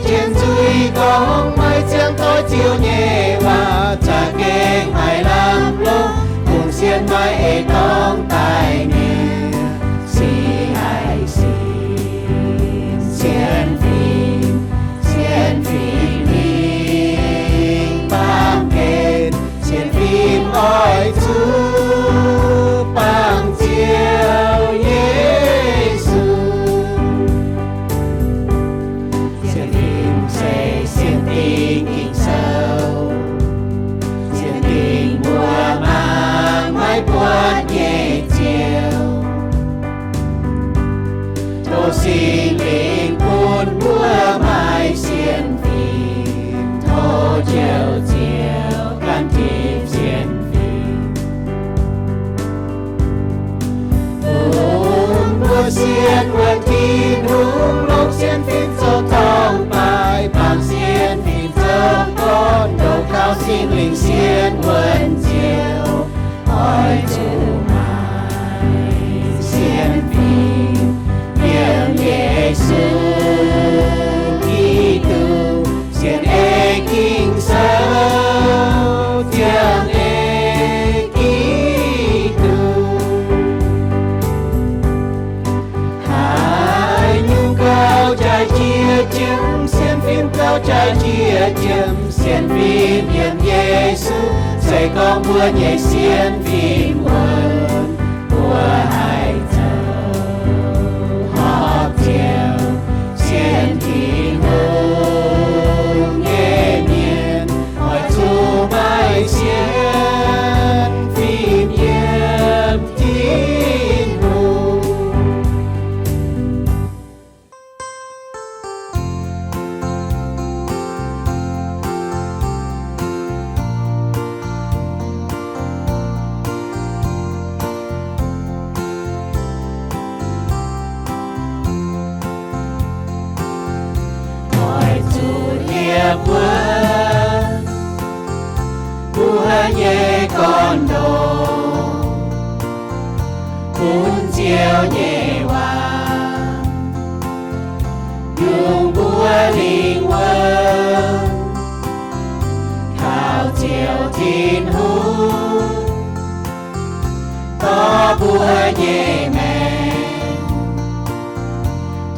Jien zuiz gorngv maiv ziangh doix Ziouv nyei waac, za'gengh haih lamh longc, kungx sienx maiv ei dorngx daaih nyei. Sienx haih sienx sienx fim, sienx fim mingh baamh gen, sienx fim oix zuqc bangc Ziouv Yesu. Sienx fim se sienx dingc Ging-Sou, sienx dingc mbuo mangc maiv buatc nyei Ziouv. Tov Singx Lingh bun mbuo maaih sienx fim, tov Njoux Ziouv gan tipv sienx fim. Bun mbuo sienx wuonv Tin-Hungh, longc sienx fim zoux torngv-baaix, bangc sienx fim zoux gorn-ndoqv, kaux Singx Lingh sienx wuonv Ziouv. Oix zuqc maaih sienx fim yiem Yesu Giduc, sienx ei Ging-Sou, ziangh ei Giduc. Haaix nyungc gauh jaaix jiex jienv, sienx fim gauh jaaix jiex jienv, sienx fim yiem Yesu. Se gorngv mbuo nyei sienx fim wuonv, mbuo haih zoux horpc Ziouv, sienx Tin-Hungh nyei mienh. Oix zuqc maaih sienx fim yiem Tin-Hungh. Oix zuqc liepc wuonv mbuo nyei gorn-ndoqv, bun Ziouv nyei waac yungz mbuo lingh wuonv. Kaux Ziouv Tin-Hungh dorh mbuo nyei maengc,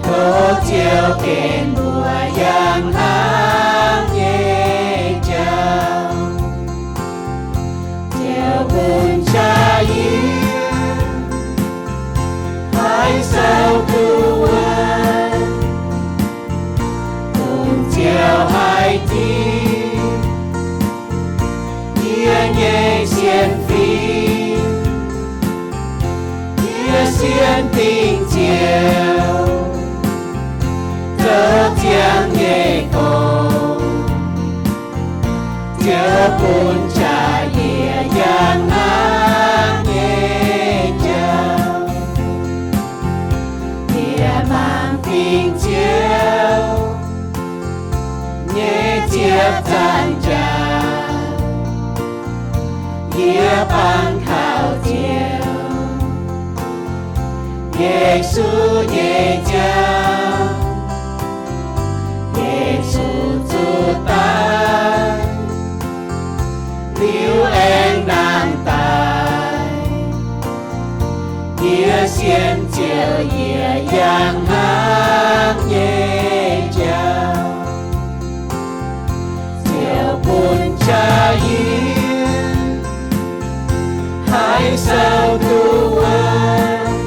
tov Ziouv gen mbuo yangh hnangv nyei jauv. Ziouv bun qaqv yie haih souv duqv wuonv, dongh Ziouv haih ginv yie nyei sienx fim. Yie sienx dingc Ziouv zoux ziangh nyei gong, Ziouv bun qaqv yie yangh hnangv nyei jauv. Yie mangc dingc Ziouv nyei ziepc nzaangc jaax, yie bangc kaux Ziouv Yesu nyei nziaamv. Yesu zuqc daic liuz aengx nangh daaih, yie sienx Ziouv yie yangh hnangv nyei jauv. Ziouv bun qaqv yie haih souv duqv wuonv,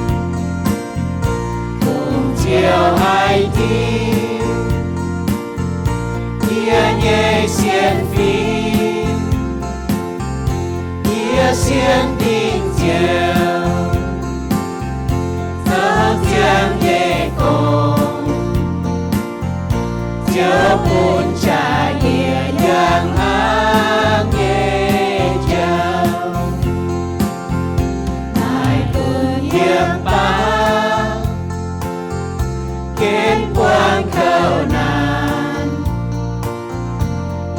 dongh Ziouv haih ginv yie nyei sienx fim. Yie sienx dingc Ziouv zoux ziangh nyei gong, Ziouv bun qaqv yie yangh hnangv nyei jauv. Naaiv bun yie baav jienv buangh kouv naanc.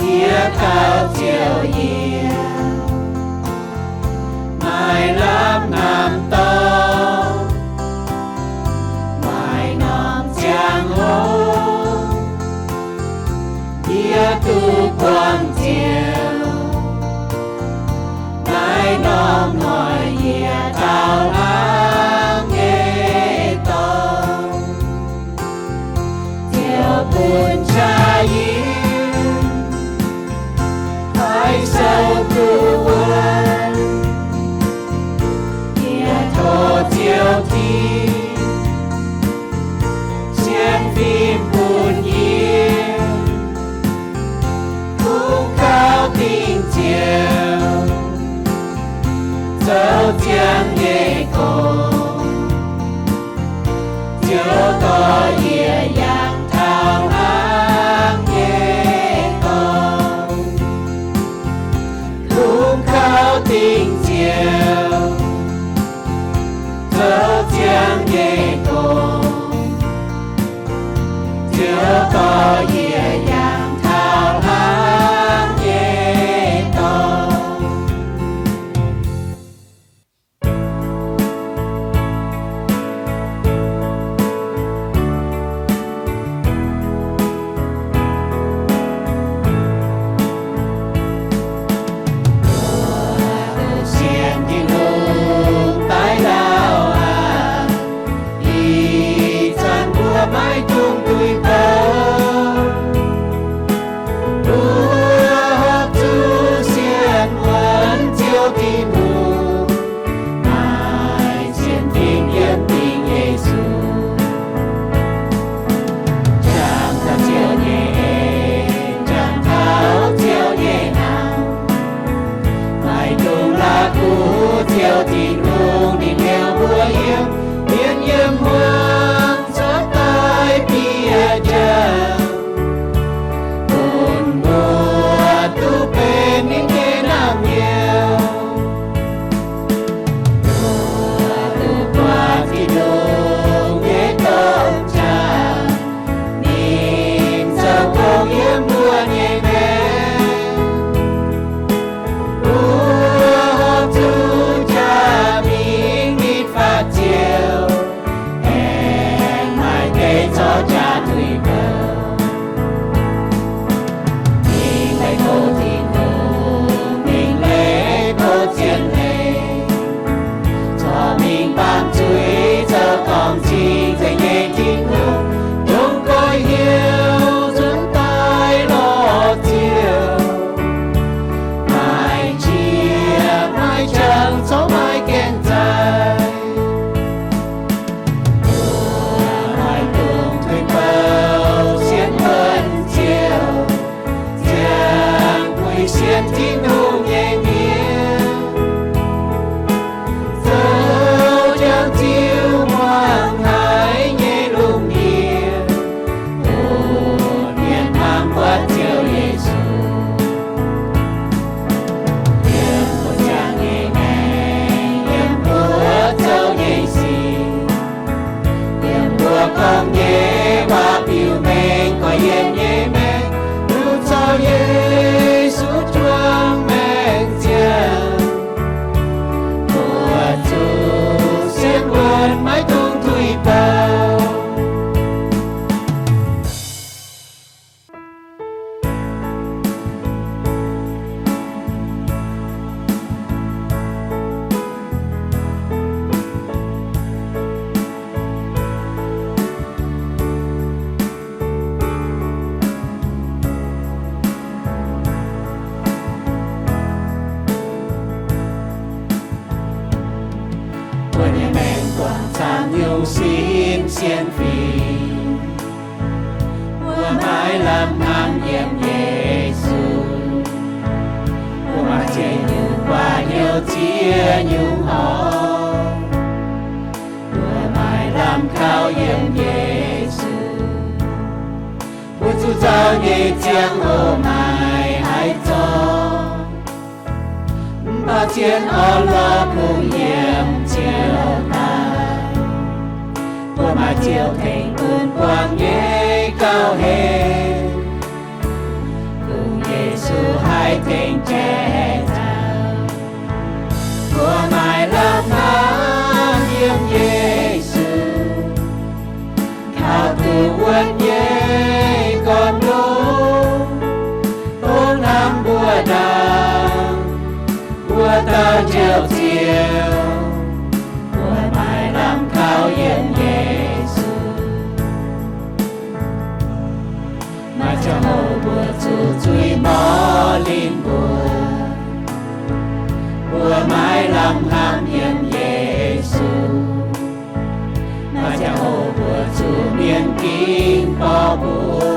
Yie kaux Ziouv yie maaih lamh hnamv dorngx, maaih norm ziangh hoc ziangh nyei dorngx, Ziouv dorh yie yangh taux hlaang nyei dorngx. Sienx Tin-Hungh daaih ndau aqv, ih zanc mbuo maiv dungx duih bouh. Mbuo horpc zuqc sienx wuonx Ziouv Tin-Hungh, maaih sienx fim yiem dingc Yesu. Jangx taux Ziouv nyei en, jangx taux Ziouv nyei hnaangx. Maiv dungx la'kuqv Ziouv Tin-Hungh, ninh heuc mbuo yiem mienh yiem muangx cuotv daaih bieqc jauv, bun mbuo duqv benx ninh nyei naamh nyouz. Mbuo duqv buatc Tin-Hungh nyei domh qaqv, ninh zoux gong yiem mbuo nyei maengc. Mbuo horpc zuqc jaa-mingh nitv fatv Ziouv, aengx maaih deix zorqv jaax tuix bouh. Mingh leiz tov Tin-Hungh, mingh leiz tov zien leiz, corc mingh baamh zuiz zoux dorngc cing-nzengc nyei Tin-Hungh, dongh goiv hnyouv nzuonx daaih lorz Ziouv, maaih qiex maaih jangx corc maaih gaengh zaih. Mbuo maiv dungx tuix bouh sienx wuonx Ziouv, ziangh buix sienx Tin-Hungh nyei mienh, zoux jangx ziux muangx haiz nyei lungh ndiev, bun mienh hnamv buatc Ziouv Yesu. Yiem mbuo ziangh nyei maengc, yiem mbuo zoux nyei sic, yiem mbuo gorngv nyei waac-biux mengh gorx-youz nyei maengc, duqv caux Yesu juangc maengc ziangh. Mbuo zuqc sienx wuonx, maiv dungx tuix bouh. Mbuo nyei maengc buangh camv nyungc sin sienx fim, mbuo maiv lamh hnamv yiem Yesu. Mbuo maaih ziex nyungc gu'nyuoz ziex nyungc horc, mbuo maiv lamh kaux yiem Yesu. Mbuo zuqc nzauh nyei ziangh hoc maaih haaix zorqv, mv baac zien orn-lorqc kungx yiem Ziouv daaih. Mbuo maaih Ziouv tengx bun buangh nyei gauh hec, kungx Yesu haih tengx jai nzauh. Mbuo maaih lamh hnamv yiem Yesu, kaux duqv wuonv nyei gorn-ndoqv, tov hnamv mbuo ndaangc, mbuo dauh Njoux Ziouv. Mbuo maaih lamh kaux yiem Yesu. Maaih ziangh hoc mbuo zuqc zuiz morv linc mbuo, mbuo maiv lamh hnamv yiem Yesu. Maaih ziangh hoc mbuo zuqc mienh gingx borqv mbuo,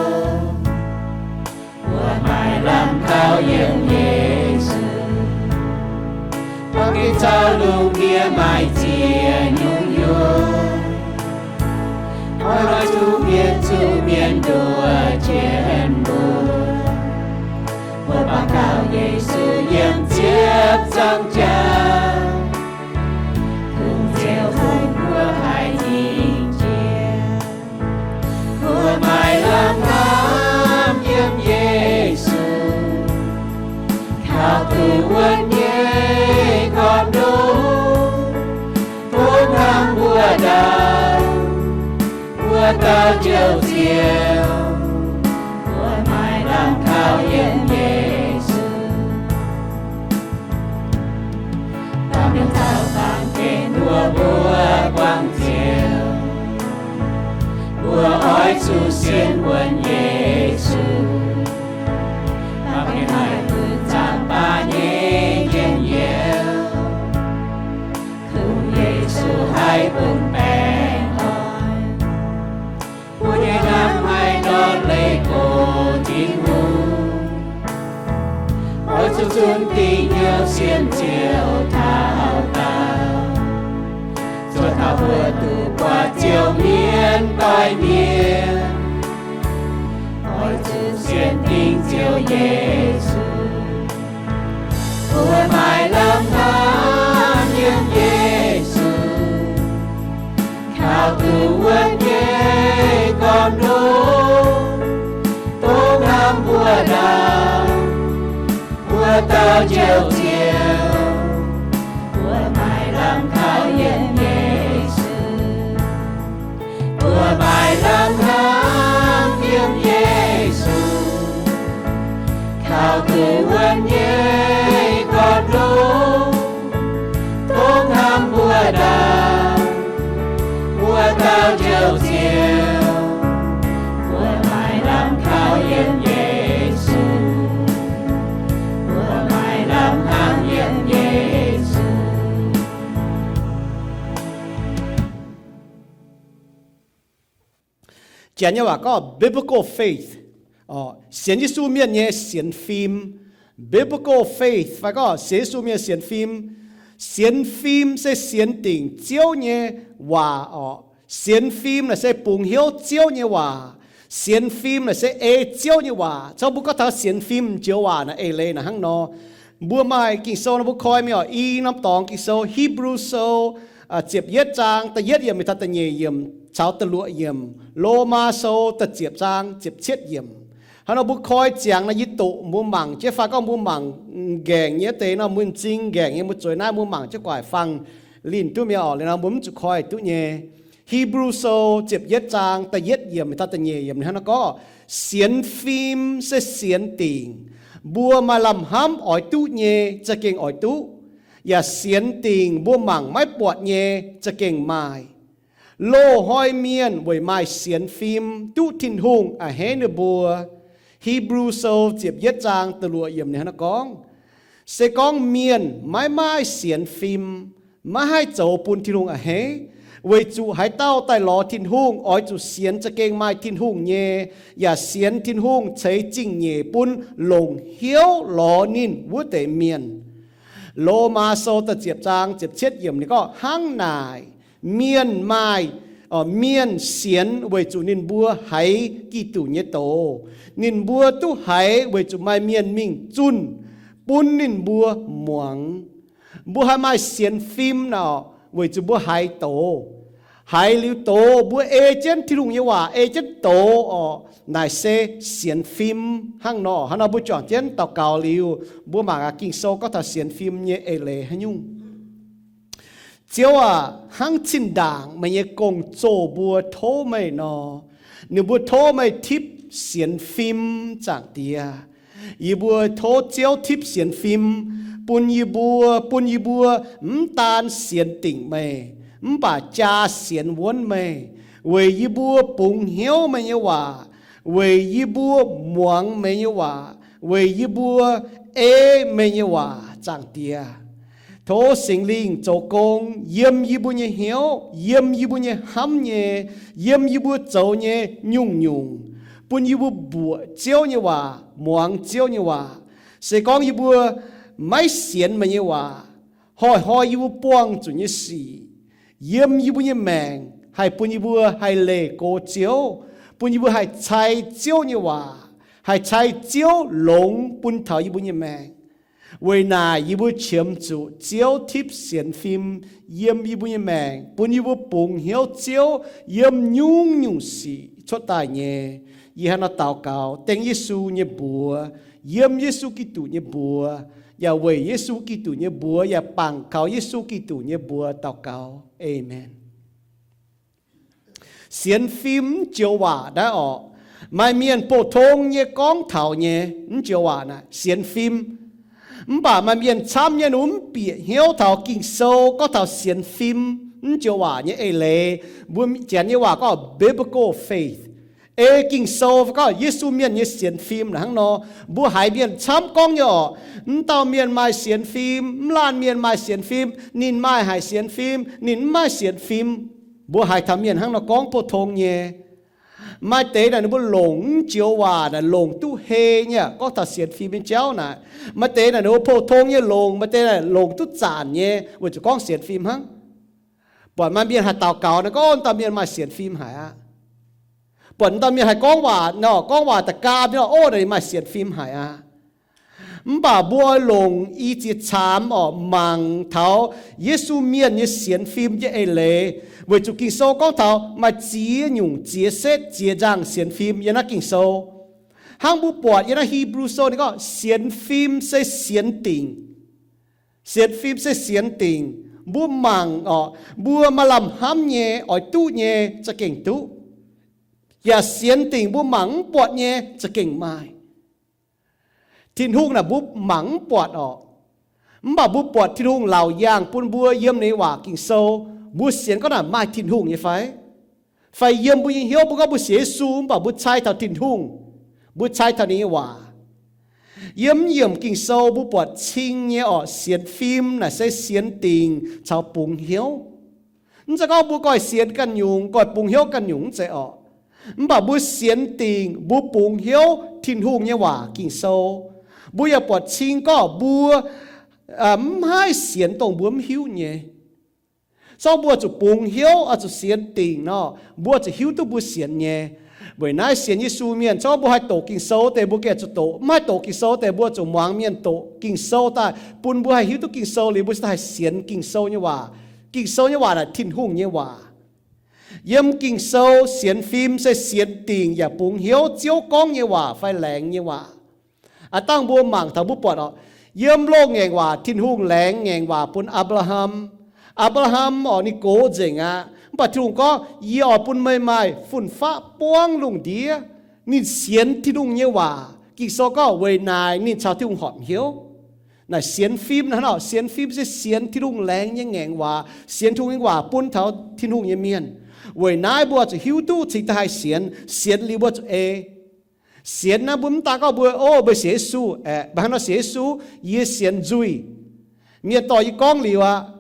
mbuo maiv lamh kaux yiem Yesu. Bangc gengh caux lungh ndiev maaih ziex nyungc yuoqc, oix zuqc mienh zuqc mienh nduov jienv mbuo. Mbuo bangc gauh Yesu yiem ziepc zangc jaax, Wuov dauh Njoux Ziouv, mbuo maaih lamh kaux yiem Yesu. Baamh mienh taux baamh gen wuov mbuo buangh Ziouv, mbuo oix zuqc sienx wuonx Yesu. Baamh mienh haih bun zaangc baac nyei njien-youh, kungx Yesu haih bun baengh orn. Mbuo nyei hnamv haih ndortv leih go Tin-Hungh, oix zuqc zunh dingc hnyouv sienx Ziouv taux daauh, zuov taux mbuo duqv buatc Ziouv mienv doix-mienh, oix zuqc sienx dingc Ziouv Yesu. Mbuo maaih lamh hnamv yiem Yesu, kaux duqv wuonv nyei gorn-ndoqv, dongh hnamv mbuo ndaangc, wuov dauh Njoux Ziouv, mbuo maaih lamh kaux yiem Yesu. Mbuo maaih lamh hnamv yiem Yesu, kaux duqv wuonv nyei gorn-ndoqv, dongh hnamv mbuo ndaangc, wuov dauh Njoux Ziouv. Mbuo maaih lamh kaux yiem Yesu, mbuo maaih lamh hnamv yiem Yesu. Janx nyei waac gorngv biblical faith, sienx Yesu mienh nyei sienx fim. Biblical faith fai gorngv sienx Yesu mienh sienx fim. Sienx fim se sienx dingc Ziouv nyei waac orqc. Sienx fim naaic se bungx hnyouv Ziouv nyei waac. Sienx fim naaic se ei Ziouv nyei waac. Caux mbuo gorngv taux sienx fim joux waac naaic eix leiz naaic hnangv nor. Mbuo maaih Ging-Sou nor mbuo koi mingh orqc, i norm dorngx Ging-Sou, Hipv^lu Sou ziepc yietv zaang da'yietv yiemc mingh taux da'nyeic yiemc caux da'luoqc yiemc, Lomaa Sou da'ziepc zaang ziepc cietv yiemc. Hnangv nor mbuo koi ziangx naaic yie doqc mbuo mangc jienv fai gorngv mbuo mangc nqaengc nyei deix nor, mbuo m'zing nqaengc nyei mbuo zueiz naaiv mbuo mangc jienv guaic fangx linh duqv mi'aqv orqc. Liuz nor mbuo mv zuqc koi duqv nyei. Hipv^lu Sou ziepc yietv zaang da'yietv yiemc mingh taux da'nyeic yiemc ninh hnangv naaiv gorngv, sienx fim se sienx dingc mbuo maaih lamh hnamv oix duqv nyei za'gengh oix duqv, yaac sienx dingc mbuo mangc maiv buatc nyei za'gengh maaih. Loz-hnoi mienh weic maaih sienx fim duqv Tin-Hungh a'hneiv ninh mbuo. Hipv^lu Sou ziepc yietv zaang da'luoqc yiemc ninh hnangv naaiv gorngv, se gorngv mienh maiv maaih sienx fim, maiv haih zoux bun Tin-Hungh a'hneiv, weic zuqc haaix dauh daaih lorz Tin-Hungh oix zuqc sienx za'gengh maaih Tin-Hungh nyei, yaac sienx Tin-Hungh ceix zingh nyeic bun longc hnyouv lorz ninh wuov deix mienh. Lomaa Sou da'ziepc zaang ziepc cietv yiemc ninh gorngv, hnangv naaic, mienh maaih, mienh sienx weic zuqc ninh mbuo haiz Giduc nyei doz. Ninh mbuo duqv haiz weic zuqc maaih mienh mingh zunh bun ninh mbuo muangx. Mbuo haih maaih sienx fim naaic weic zuqc mbuo haiz doz. Haiz liuz doz, mbuo ei jienv Tin-Hungh nyei waac, ei jienv doz orqc, naaic se sienx fim hnangv nor. Hnangv nor mbuo juangc jienv daux gaux liuz, mbuo mangc gaax Ging-Sou gorngv taux sienx fim nyei eix leiz haaix nyungc. Ziouv aac, hnangv zinh ndaangc meih nyei gong-zoh mbuo tov meih nor, ninh mbuo tov meih tipv sienx fim, Zaangc Diex. Yie mbuo tov Ziouv tipv sienx fim bun yie mbuo, bun yie mbuo mv daan sienx dingc meih, mv baac jaa sienx wuonv meih, weic yie mbuo bungx hnyouv meih nyei waac, weic yie mbuo muangx meih nyei waac, weic yie mbuo ei meih nyei waac, Zaangc Diex. Tov Singx Lingh zoux gong yiem yie mbuo nyei hnyouv, yiem yie mbuo nyei hnamv nyei, yiem yie mbuo zoux nyei nyungc-nyungc, bun yie mbuo mbuoqc Ziouv nyei waac, muangx Ziouv nyei waac. Se gorngv yie mbuo maiv sienx meih nyei waac, hnoi-hnoi yie mbuo buangh zuqc nyei sic yiem yie mbuo nyei maengc haih bun yie mbuo haih leih go Ziouv, bun yie mbuo haih cai Ziouv nyei waac, haih cai Ziouv longx bun taux yie mbuo nyei maengc. Weic naaic yie mbuo qiemx zuqc Ziouv tipv sienx fim yiem yie mbuo nyei maengc, bun yie mbuo bungx hnyouv Ziouv yiem nyungc-nyungc sic cuotv daaih nyei. Yie hnangv nor daux gaux dengv Yesu nyei mbuox, yiem Yesu Giduc nyei mbuox, yaac weic Yesu Giduc nyei mbuox yaac bangc kaux Yesu Giduc nyei mbuox daux gaux. Aamen. Sienx fim mv joux waac naaiv orqc, maaih mienh pou-tong nyei gorngv taux nyei mv joux waac naaiv sienx fim. Mv baac maaih mienh camv nyei ninh mv bieqc hnyouv taux Ging-Sou gorngv taux sienx fim mv joux waac nyei eix leiz. Mbuo Janx nyei waac gorngv biblical faith. Ei Ging-Sou fai gorngv Yesu mienh nyei sienx fim naaic hnangv nor. Mbuo haiz mienh camv gorngv nyei orqc, mv dauh mienh maaih sienx fim, mv laanh mienh maaih sienx fim, ninh maaih haic sienx fim, ninh mv maaih sienx fim. Mbuo haiz taux mienh hnangv nor gorngv pou-tong nyei. Maaih deix naaic ninh mbuo longc mv joux waac naaic longc duqv hei nyei, gorngv taux sienx fim nyei jauv naaic. Maaih deix naaic ninh mbuo pou-tong nyei longc, maaih deix naaic longc duqv zanc nyei weic zuqc gorngv sienx fim hnangv. Buatc maaih mienh haih daux gaux naaic gorngv, Ov, dauh mienh maaih sienx fim haic aqv. Buatc dauh mienh haih gorngv waac nor, gorngv waac da'gaam nyei, Ov, ninh maaih sienx fim haic aqv. Mv baac mbuo oix longc i ziex caamx orqc mangc taux Yesu mienh nyei sienx fim nyei eix leiz, weic zuqc Ging-Sou gorngv taux maaih ziex nyungc ziex setv ziex nzangh sienx fim yiem naaiv Ging-Sou. Hnangv mbuo buatc yiem naaiv Hipv^lu Sou ninh gorngv sienx fim se sienx dingc. Sienx fim se sienx dingc. Mbuo mangc orqc, mbuo maaih lamh hnamv nyei, oix duqv nyei za'gengh duqv. Yaac sienx dingc mbuo mangc mv buatc nyei za'gengh maaih. Tin-Hungh naaic mbuo mangc mv buatc orqc, mv baac mbuo buatc Tin-Hungh laauc yaangh bun mbuo yiem ninh waac Ging-Sou. Mbuo sienx gorngv naaic maaih Tin-Hungh nyei fai? Fai yiem mbuo nyei hnyouv mbuo gorngv mbuo sienx Yesu mv baac mbuo cai taux Tin-Hungh, mbuo cai taux ninh nyei waac? Yiem yiemc Ging-Sou mbuo buatc cing nyei orqc, sienx fim naaic se sienx dingc caux bungx hnyouv. Mv zeiz gorngv mbuo goiv sienx ganh nyungc, goiv bungx hnyouv ganh nyungc, mv zeiz orqc. Mv baac mbuo sienx dingc, mbuo bungx hnyouv Tin-Hungh nyei waac Ging-Sou. Mbuo yaac buatc cing gorngv mbuo mv haih sienx dongh mbuo mv hiuv nyei. Zorqv mbuo zuqc bungx hnyouv, oix zuqc sienx dingc nor, mbuo zuqc hiuv duqv mbuo sienx nyei. Weic naaiv sienx Yesu mienh, zorqv mbuo haih doqc Ging-Sou deix mbuo gengh zuqc doqc, mv haih doqc Ging-Sou deix mbuo zuqc muangx mienh doqc Ging-Sou daaih bun mbuo haih hiuv duqv Ging-Sou liuz mbuo cingx daaih haih sienx Ging-Sou nyei waac. Ging-Sou nyei waac naaic Tin-Hungh nyei waac. Yiem Ging-Sou sienx fim se sienx dingc yaac bungx hnyouv Ziouv gorngv nyei waac fai laengz nyei waac. Aav dangh mbuo mangc taux mbuo buatc orqc, yiem loz-ngaengc waac Tin-Hungh laengz ngaengc waac bun Apc^laa^ham. Apc^laa^ham orqc, ninh gox nzengc aqv. Mv baac Tin-Hungh gorngv, Yie oix bun meih maaih fun-faqv buangv lungh ndiev. Ninh sienx Tin-Hungh nyei waac. Ging-Sou gorngv weic naaic ninh caux Tin-Hungh horpc hnyouv. Naaic sienx fim naaic, sienx fim se sienx Tin-Hungh laengz nyei ngaengc waac, sienx Tin-Hungh nyei waac bun taux Tin-Hungh nyei mienh. Weic naaiv mbuo zuqc hiuv duqv cingx daaih haih sienx. Sienx liuz mbuo zuqc ei. Sienx naaiv mbuo mv daan gorngv mbuo, Ov, meih sienx Yesu, aeqv, meih hnangv nor sienx Yesu, yie sienx nzuih. Mienh dorh yie gorngv liuz aqv.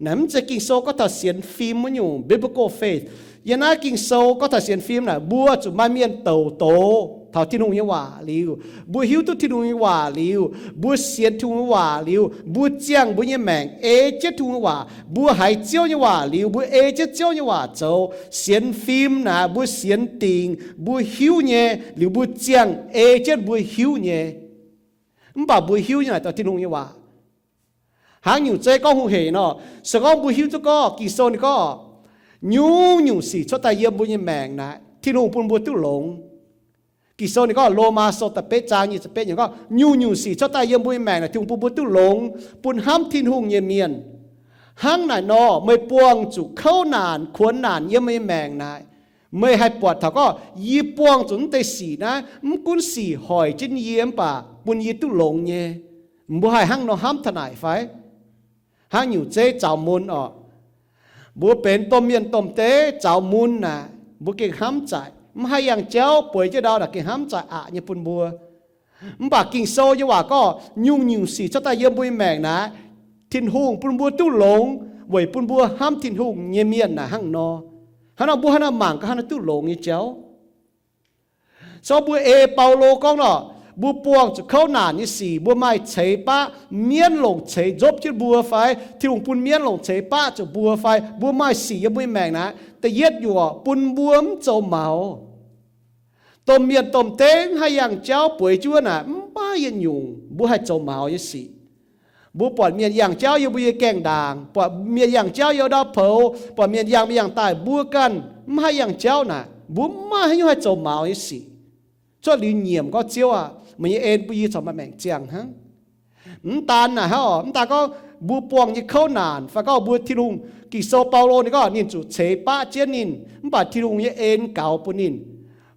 Naaiv mv zeiz Ging-Sou gorngv taux sienx fim wuov nyungc, biblical faith. Yiem naaiv Ging-Sou gorngv taux sienx fim naaic, mbuo zuqc maaih mienh douc doz taux Tin-Hungh nyei waac liuz, mbuo hiuv duqv Tin-Hungh nyei waac liuz, mbuo sienx Tin-Hungh nyei waac liuz, mbuo ziangh mbuo nyei maengc ei jienv Tin-Hungh nyei waac. Mbuo haiz Ziouv nyei waac liuz, mbuo ei jienv Ziouv nyei waac zoux. Sienx fim naaic mbuo sienx dingc, mbuo hiuv nyei, liuz mbuo ziangh ei jienv mbuo hiuv nyei. Mv baac mbuo hiuv nyei naaic dauh Tin-Hungh nyei waac. Hnangv nyungc zeiv gorngv hungh heic nor, se gorngv mbuo hiuv duqv gorngv Ging-Sou ninh gorngv, nyungc-nyungc sic cuotv daaih yiem mbuo nyei maengc naaic, Tin-Hungh bun mbuo duqv longx. Ging-Sou ninh gorngv, Lomaa Sou da'betv zaang nyic ziepc betv yiemc gorngv, nyungc-nyungc sic cuotv daaih yiem mbuo nyei maengc naaic Tin-Hungh bun mbuo duqv longx, bun hnamv Tin-Hungh nyei mienh. Hnangv naaic nor, meih buangh zuqc kouv naanc, kuonx naanc yiem meih nyei maengc naaic, meih haih buatc taux gorngv, yie buangh zuqc naaiv deix sic naaiv, mv gunv sic hoic jienv yie mv baac bun yie duqv longx nyei. Mbuo haih hnangv nor hnamv taux naaic fai? Hnangv nyungc zeiv zaux mun orqc. Mbuo benx domh mienh domh deiv zaux mun naaic, mbuo gengh hnamv zaqc. Mv haih yangh jauv bueix jienv ndau naaic gengh hnamv zaqc aqc nyei bun mbuo. Mv baac Ging-Sou nyei waac gorngv, nyungc-nyungc sic cuotv daaih yiem mbuo nyei maengc naaic, Tin-Hungh bun mbuo duqv longx weic bun mbuo hnamv Tin-Hungh nyei mienh naaic hnangv nor. Hnangv nor mbuo haaix nor mangc gaax haaix nor duqv longx nyei jauv. Zorqv mbuo ei Baulo gorngv nor, mbuo buangh zuqc kouv naanc nyei sic, mbuo maaih ceix baqv, mienv longc ceix nzopv jienv mbuo fai, Tin-Hungh bun mienv longc ceix baqv zuqc mbuo fai, mbuo maaih sic yiem mbuo nyei maengc naaic, da'yietv nyungc bun mbuo mv zoux maux. Domh mienh domh deiv mv haih yangh jauv bueix jienv wuov naaic, mv maaih yietc nyungc mbuo haih zoux maux nyei sic. Mbuo buatc mienh yangh jauv yiem mbuo nyei gaengh ndaangc, buatc mienh yangh jauv yiem ndau-poux, buatc mienh yangh mingh yangh daaih, mbuo ganh mv haih yangh jauv naaic, mbuo mv maaih haaix nyungc haih zoux maux nyei sic. Cuotv liuz nyiemc gorngv, Ziouv aah, meih nyei en bun yie corc maaih maengc ziangh hnangv. Mv daan naaic hnangv orqc, mv daan gorngv mbuo buangh nyei kouv naanc, fai gorngv mbuo Tin-Hungh, Ging-Sou Baulo ninh gorngv ninh zuqc ceix baqv jienv ninh, mv baac Tin-Hungh nyei en gaux bun ninh.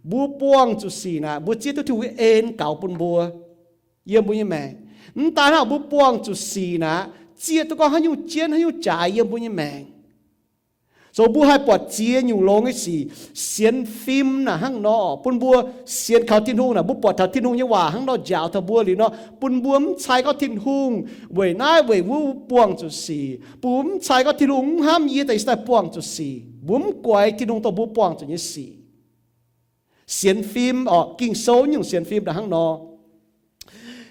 Mbuo buangh zuqc sic naaic, mbuo zieqv duqv Tin-Hungh nyei en gaux bun mbuo yiem mbuo nyei maengc. Mv daan hnangv, mbuo buangh zuqc sic naaic, zieqv duqv gorngv haaix nyungc jienv, haaix nyungc jaaix yiem mbuo nyei maengc. Zoux mbuo haih buatc ziex nyungc longx nyei sic. Sienx fim naaic hnangv nor, bun mbuo sienx kaux Tin-Hungh naaic, mbuo buatc taux Tin-Hungh nyei waac hnangv nor njaaux taux mbuo liuz nor, bun mbuo mv cai gorngv Tin-Hungh weic naaiv weic wuov buangh zuqc sic. Bun mbuo mv cai gorngv Tin-Hungh mv hnamv yie daaih, yie daaih buangh zuqc sic. Mbuo mv guaix Tin-Hungh dongh mbuo buangh zuqc nyei sic. Sienx fim orqc, Ging-Sou nyungc sienx fim naaic hnangv nor.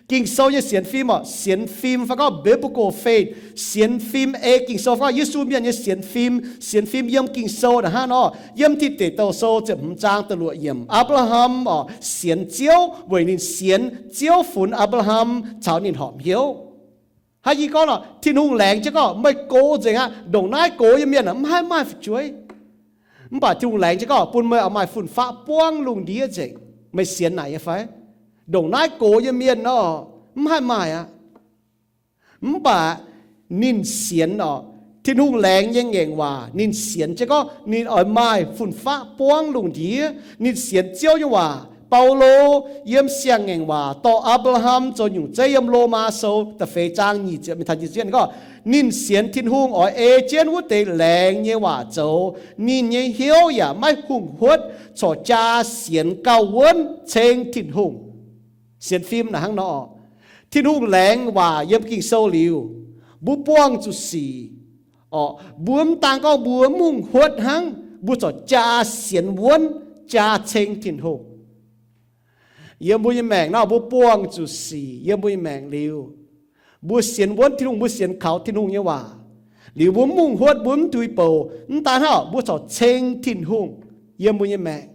Ging-Sou nyei sienx fim orqc, sienx fim fai gorngv biblical faith, sienx fim ei Ging-Sou fai gorngv Yesu mienh nyei sienx fim, sienx fim yiem Ging-Sou naaic hnangv nor. Yiem Tin Deic Douh Sou ziepc hmz zaang da'luoqc yiemc, Apc^laa^ham orqc sienx Ziouv weic ninh sienx Ziouv funx Apc^laa^ham caux ninh horpc hnyouv. Hnangv yie gorngv nor, Tin-Hungh laengz jienv gorngv meih gox nzengc aqv. Ndongc naaiv gox nyei mienh mv haih maaih fu'jueiv. Mv baac Tin-Hungh laengz jienv gorngv bun meih oix maaih fun-faqv buangv lungh ndiev nzengc. Meih sienx naaic nyei fai? Ndongc naaiv gox nyei mienh nor, mv haih maaih aqv. Mv baac ninh sienx orqc, Tin-Hungh laengz nyei ngaengc waac, ninh sienx jienv gorngv ninh oix maaih fun-faqv buangv lungh ndiev. Ninh sienx Ziouv nyei waac. Baulo yiem Siang-Ngaengc Waac dorh Apc^laa^ham zoux nyungc zeiv yiem Lomaa Sou da'feix zaang nyic ziepc mingh taux nyic ziepc gorngv, ninh sienx Tin-Hungh oix ei jienv wuov deix laengz nyei waac zoux. Ninh nyei hnyouv yaac maiv hungh huotv corc jaa sienx gauh wuonv ceng Tin-Hungh. Sienx fim naaic hnangv nor orqc. Tin-Hungh laengz waac yiem Ging-Sou liuz, mbuo buangh zuqc sic orqc, mbuo mv daan gorngv mbuo mv hungh huotv hnangv, mbuo corc jaa sienx wuonv, jaa ceng Tin-Hungh. Yiem mbuo nyei maengc nor, mbuo buangh zuqc sic yiem mbuo nyei maengc liuz, mbuo sienx wuonv Tin-Hungh, mbuo sienx kaux Tin-Hungh nyei waac liuz, mbuo mv hungh huotv, mbuo mv tuix bouc, mv daan hnangv, mbuo corc ceng Tin-Hungh yiem mbuo nyei maengc.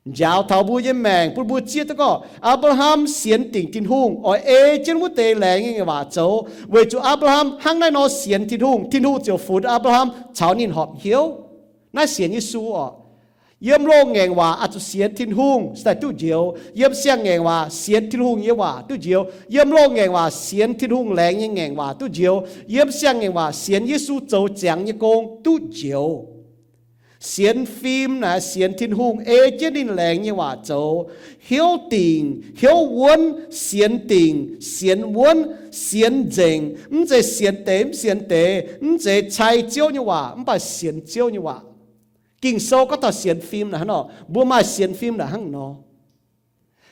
Njaaux taux mbuo nyei maengc bun mbuo zieqv duqv gorngv Apc^laa^ham sienx dingc Tin-Hungh, oix ei jienv wuov deix laengz nyei waac zoux, weic zuqc Apc^laa^ham hnangv naaiv nor sienx Tin-Hungh, Tin-Hungh ziouc funx Apc^laa^ham caux ninh horpc hnyouv. Naaiv sienx Yesu orqc. Yiem loz-ngaengc waac oix zuqc sienx Tin-Hungh se daaih duqv njoux. Yiem siang-ngaengc waac sienx Tin-Hungh nyei waac duqv njoux. Yiem loz-ngaengc waac sienx Tin-Hungh laengz nyei ngaengc waac duqv njoux. Yiem siang-ngaengc waac sienx Yesu zoux ziangx nyei gong duqv njoux. Sienx fim naaic sienx Tin-Hungh ei jienv ninh laengz nyei waac zoux, hnyouv dingc, hnyouv wuonv, sienx dingc, sienx wuonv, sienx nzengc, mv zeiz sienx deix mv sienx deix, mv zeiz cai Ziouv nyei waac mv baac sienx Ziouv nyei waac. Ging-Sou gorngv taux sienx fim naaic hnangv nor, mbuo maaih sienx fim naaic hnangv nor.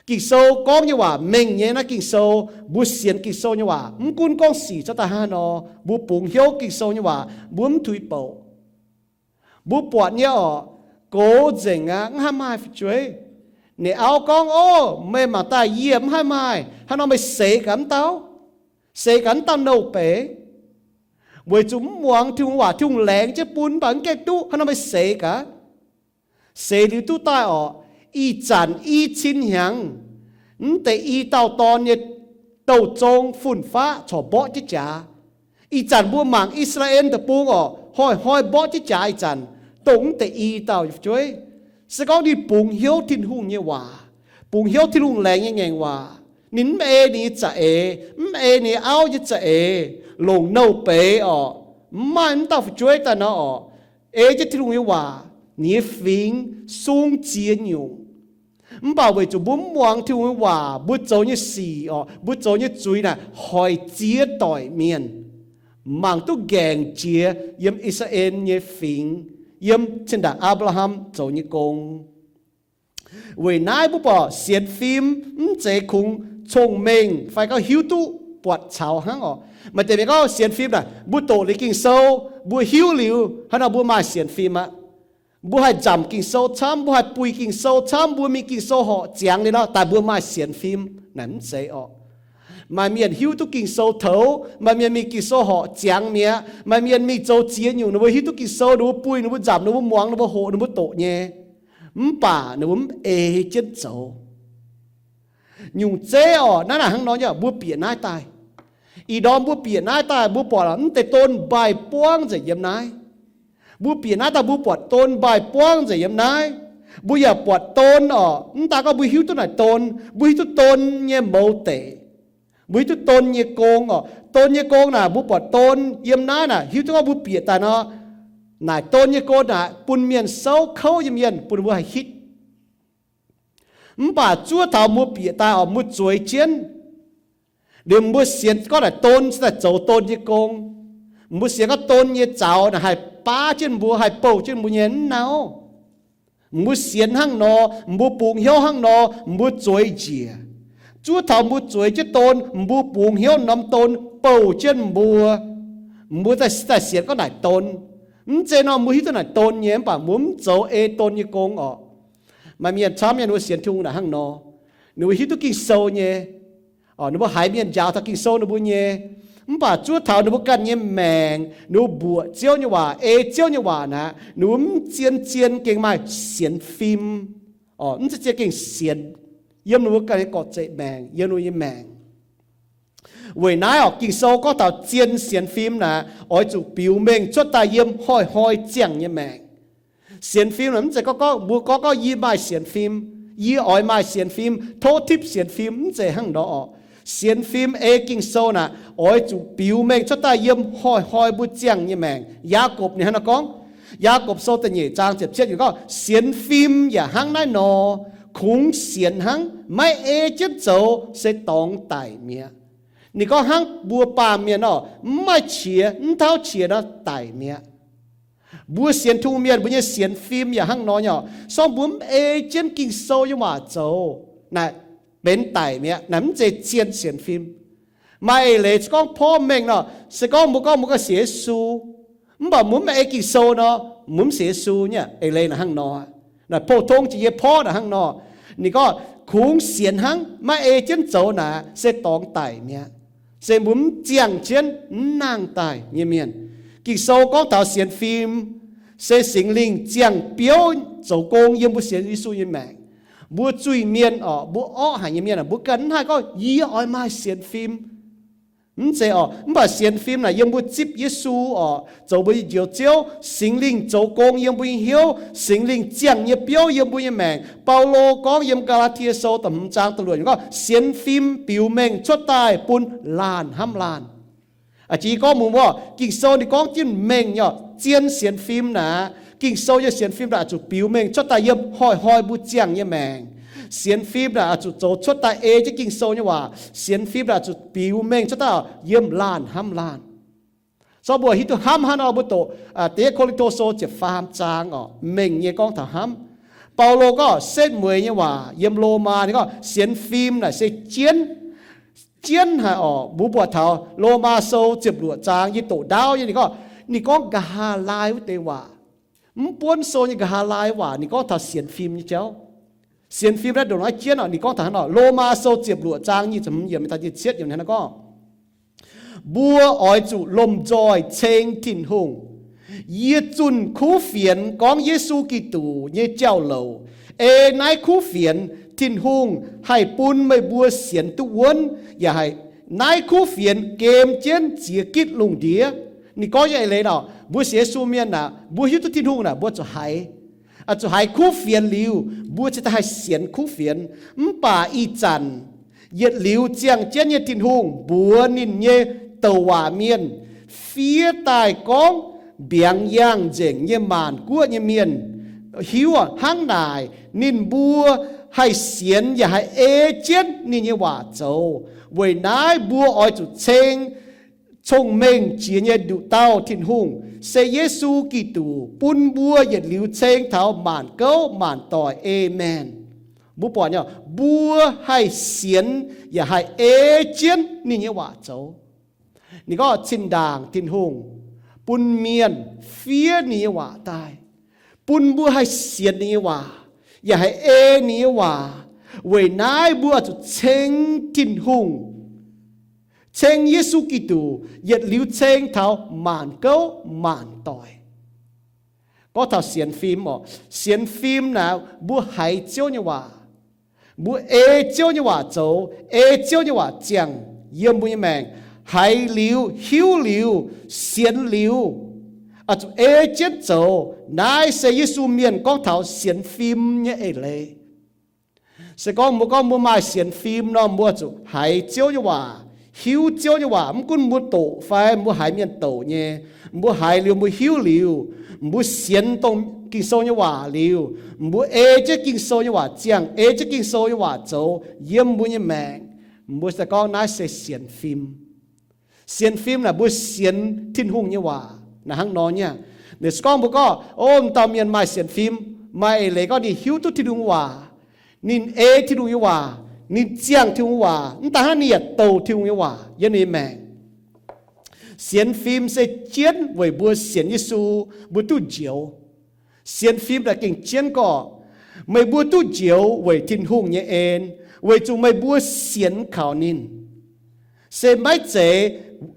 Ging-Sou gorngv nyei waac mengh nyei. Naaiv Ging-Sou, mbuo sienx Ging-Sou nyei waac, mv gunv gorngv sic cuotv daaih hnangv haaix nor, mbuo bungx hnyouv Ging-Sou nyei waac, mbuo mv tuix bouc. Mbuo buatc nyei orqc, gox nzengc aqv, mv haih maaih fu'jueiv. Ninh auv gorngv, Ov, meih mangc daaih yie mv haih maaih. Hnangv nor meih seix gaax mv dauh, seix gaax mv dauh nouh beiz, weic zuqc mv muangx Tin-Hungh waac. Tin-Hungh laengz jienv bun mv baac mv gaengh duqv. Hnangv nor meih seix gaax. Seix liuz duqv daaih orqc, ih zanc i cin hnyangx, mv deix i dauh dorn nyei douh zong fun-faqv corc mborqv jienv jaax. Ih zanc mbuo mangc I^saa^laa^en Deic-Bung orqc, hnoi-hnoi mborqv jienv jaax ih zanc, dongh mv deix i dauh fu'jueiv. Se gorngv ninh bungx hnyouv Tin-Hungh nyei waac, bungx hnyouv Tin-Hungh laengz nyei ngaengc waac, ninh mv ei ninh nyei za'eix, mv ei ninh nyei auv nyei za'eix, longc nouh beiz orqc, mv maaih mv dauh fu'jueiv daaih nor orqc, ei jienv Tin-Hungh nyei waac, ninh nyei fingx sung ziex nyungc. Mv baac weic zuqc mbuo mv muangx Tin-Hungh nyei waac, mbuo zoux nyei sic orqc, mbuo zoux nyei zuiz naaic hoic ziex doic mienh, mangc duqv ngaengc jiex yiem I^saa^laa^en nyei fingx, yiem zinh ndaangc Apc^laa^ham zoux nyei gong. Weic naaiv mbuo buatc sienx fim mv zeiz kungx cong-mengh fai gorngv hiuv duqv buatc caux hnangv orqc. Maaih deix mienh gorngv sienx fim naaic, mbuo doqc liuz Ging-Sou, mbuo hiuv liuz, hnangv nor mbuo maaih sienx fim aqv. Mbuo haih nzamc Ging-Sou camv, mbuo haih buih Ging-Sou camv, mbuo mingh Ging-Sou horqc ziangx liuz nor, daaih mbuo maaih sienx fim naaic mv zeiz orqc. Maaih mienh hiuv duqv Ging-Sou toux, maaih mienh mingh Ging-Sou horqc ziangx mi'aqv. Maaih mienh mingh zoux ziex nyungc, ninh mbuo hiuv duqv Ging-Sou, ninh mbuo buih, ninh mbuo nzamc, ninh mbuo muangx, ninh mbuo hoqc, ninh mbuo doqc nyei, mv baac ninh mbuo mv ei jienv zoux. Nyungc zeiv orqc, naaiv naaic hnangv nor nyei, mbuo bieqc naaiv daaih. Ih ndorm mbuo bieqc naaiv daaih, mbuo buatc mv deix don mbaih buangv nzengc yiem naaiv. Mbuo bieqc naaiv daaih, mbuo buatc don mbaih buangv nzengc yiem naaiv. Mbuo yaac buatc don orqc, mv daan gorngv mbuo hiuv duqv naaic don, mbuo hiuv duqv don nyei mouz deic. Mbuo hiuv duqv don nyei gong oc. Don nyei gong naaic mbuo buatc don yiem naaiv naaic, hiuv duqv gorngv mbuo bieqc daaih nor, naaic don nyei gong naaic bun mienh souv kouv nyei mienh bun mbuo haih hitv. Mv baac zuov taux mbuo bieqc daaih oc, mbuo zueiz jienv, liuz mbuo sienx gorngv naaic don se daaih zoux don nyei gong. Mbuo sienx gorngv don nyei zaux naaic haih baav jienv mbuo, haih bouh jienv mbuo nyei, mv nauv. Mbuo sienx hnangv nor, mbuo bungx hnyouv hnangv nor, mbuo zueiz njiec. Zuov taux mbuo zueiz jienv don, mbuo bungx hnyouv norm don bouh jienv mbuo, mbuo daaih sienx gorngv naaic don. Mv zeiz nor mbuo hiuv duqv naaic don nyei, mv baac mbuo mv zoux ei don nyei gong oc. Maaih mienh camv nyei, ninh mbuo sienx Tin-Hungh naaic hnangv nor, ninh mbuo hiuv duqv Ging-Sou nyei, ninh mbuo haiz mienh njaaux taux Ging-Sou ninh mbuo nyei, mv baac zuov taux ninh mbuo ganh nyei maengc, ninh mbuo mbuoqc Ziouv nyei waac, ei Ziouv nyei waac naaic, ninh mbuo mv zien-zien gengh maaih sienx fim. Mv zien-zien gengh sienx yiem ninh mbuo ganh nyei gorqv-zeiv maengc, yiem ninh mbuo nyei maengc. Weic naaiv oc, Ging-Sou gorngv taux zien sienx fim naaic, oix zuqc biux mengh cuotv daaih yiem hnoi-hnoi ziangh nyei maengc. Sienx fim naaic mv zeiz gorngv gorngv mbuo gorngv gorngv yie maaih sienx fim, yie oix maaih sienx fim, tov tipv sienx fim, mv zeiz hnangv nor oc. Sienx fim ei Ging-Sou naaic, oix zuqc biux mengh cuotv daaih yiem hnoi-hnoi mbuo ziangh nyei maengc. Yaagorpc ninh hnangv naaiv gorngv, Yaagorpc Sou da'nyeic zaang ziepc cietv yiemc gorngv, sienx fim yaac hnangv naaiv nor, kungx sienx hnangv, maiv ei jienv zoux se dorngx daic mi'aqv. Ninh gorngv hnangv mbuo baamh mienh nor, mv maaih qiex, mv tauv qiex nor daic mi'aqv. Mbuo sienx Tin-Hungh mienh mbuo nyei sienx fim yaac hnangv nor nyei oc. Sorng mbuo mv ei jienv Ging-Sou nyei waac zoux, naaic benx daic mi'aqv. Naaic mv zeiz zien sienx fim. Maaih eix leiz se gorngv porv mengh nor, se gorngv mbuo gorngv mbuo ganh sienx Yesu, mv baac mbuo mv ei Ging-Sou nor, mbuo mv sienx Yesu nyei. Eix leiz naaic hnangv nor, naaic pou-tong jiex nyei porv naaic hnangv nor. Ninh gorngv kungx sienx hnangv, maiv ei jienv zoux naaic se dorngx daic mi'aqv. Se mbuo mv ziangh jienv mv nangh daaih nyei mienh. Ging-Sou gorngv taux sienx fim se Singx Lingh ziangh biouv zoux gong yiem mbuo sienx Yesu nyei maengc. Mbuo zuiz-mienh oc, mbuo orqv haic nyei mienh, mbuo ganh mv haih gorngv yie oix maaih sienx fim. Mv zeiz oc. Mv baac sienx fim naaic yiem mbuo zipv Yesu oc, zoux mbuo nyei Njoux Ziouv. Singx Lingh zoux gong yiem mbuo nyei hnyouv. Singx Lingh ziangh nyei biouv yiem mbuo nyei maengc. Baulo gorngv yiem Gaa^laa^tie Sou da'hmz zaang da'luoqc gorngv, sienx fim biux mengh cuotv daaih bun laanh hnamv laanh. A'jang gorngv mbuo, Ging-Sou ninh gorngv jienv mengh nyei, zien sienx fim naaic, Ging-Sou nyei sienx fim naaic zuqc biux mengh cuotv daaih yiem hnoi-hnoi mbuo ziangh nyei maengc. Sienx fim naaic zuqc zoux cuotv daaih ei jienv Ging-Sou nyei waac. Sienx fim naaic zuqc biux mengh cuotv daaih yiem laanh hnamv laanh. Sorng mbuo hiuv duqv hnamv hnangv nor mbuo doqc da'yietv Ko^lin^to Sou ziepc faam zaang oc, mengh nyei gorngv taux hnamv. Baulo gorngv setv mueiz nyei waac yiem Lomaa, ninh gorngv sienx fim naaic se jienv, jienv haic oc. Mbuo buatc taux Lomaa Sou ziepc luoqc zaang, yie doqc ndaauv nyei, ninh gorngv, ninh gorngv nqa'haav laai wuov deix waac. Mv buonv sou nyei nqa'haav laai waac ninh gorngv taux sienx fim nyei jauv. Sienx fim naaiv ndongc naaiv jienv oc, ninh gorngv taux hnangv nor, Lomaa Sou ziepc luoqc zaang nyic ziepc hmz yiemc daaih nyic ziepc cietv yiemc hnangv naaiv gorngv, mbuo oix zuqc lomh nzoih ceng Tin-Hungh. Yie zunh kuv fienx gorngv Yesu Giduc nyei jauv-louc. Ei naaiv kuv fienx Tin-Hungh haih bun meih mbuo sienx duqv wuonv, yaac haih, naaiv kuv fienx gem jienv ziex gitv lungh ndiev. Ninh gorngv nyei eix leiz nor, mbuo sienx Yesu mienh aah, mbuo hiuv duqv Tin-Hungh naaic, mbuo zuqc haiz, zuqc haiz kuv fienx liuz, mbuo cingx daaih haih sienx kuv fienx. Mv baac ih zanc yietc liuz ziangh jienv nyei Tin-Hungh mbuox ninh nyei douc waac mienh fiev daaih gorngv mbiaangx yangh nzengc nyei maanc guoqv nyei mienh hiuv hnangv naaic, ninh mbuo haih sienx yaac haih ei jienv ninh nyei waac zoux. Weic naaiv mbuo oix zuqc ceng cong-mengh jiex nyei nduqc dauh Tin-Hungh, se Yesu Giduc, bun mbuo yietc liuz ceng taux maanc gouv maanc doic. Aamen. Mbuo buatc nyei, mbuo haih sienx yaac haih ei jienv ninh nyei waac zoux. Ninh gorngv zinh ndaangc Tin-Hungh bun mienh fiev ninh nyei waac daaih, bun mbuo haih sienx ninh nyei waac, yaac haih ei ninh nyei waac. Weic naaiv mbuo zuqc ceng Tin-Hungh, ceng Yesu Giduc yietc liuz ceng taux maanc gouv maanc doic. Gorngv taux sienx fim oc, sienx fim naaic mbuo haiz Ziouv nyei waac, mbuo ei Ziouv nyei waac zoux, ei Ziouv nyei waac ziangh yiem mbuo nyei maengc, haiz liuz, hiuv liuz, sienx liuz, zuqc ei jienv zoux. Naaiv se Yesu mienh gorngv taux sienx fim nyei eix leiz. Se gorngv mbuo gorngv mbuo maaih sienx fim nor, mbuo zuqc haiz Ziouv nyei waac, Hiuv Ziouv nyei waac, mv gunv mbuo doqc fai mbuo haiz mienh douc nyei, mbuo haiz liuz mbuo hiuv liuz, mbuo sienx dongh Ging-Sou nyei waac liuz, mbuo ei jienv Ging-Sou nyei waac ziangh, ei jienv Ging-Sou nyei waac zoux yiem mbuo nyei maengc, mbuo se gorngv naaiv se sienx fim. Sienx fim naaic mbuo sienx Tin-Hungh nyei waac naaic hnangv nor nyei. Ninh se gorngv mbuo gorngv, o, m'dauh mienh maaih sienx fim, maaih eix leiz gorngv ninh hiuv duqv Tin-Hungh waac, ninh ei Tin-Hungh nyei waac, ninh ziangh Tin-Hungh waac, mv daaih hnangv ninh yaac douc Tin-Hungh nyei waac yiem ninh nyei maengc. Sienx fim se jienv weic mbuo sienx Yesu, mbuo duqv njoux. Sienx fim naaic gengh jienv gorngv, meih mbuo duqv njoux weic Tin-Hungh nyei en, weic zuqc meih mbuo sienx kaux ninh. Se maiv zeiz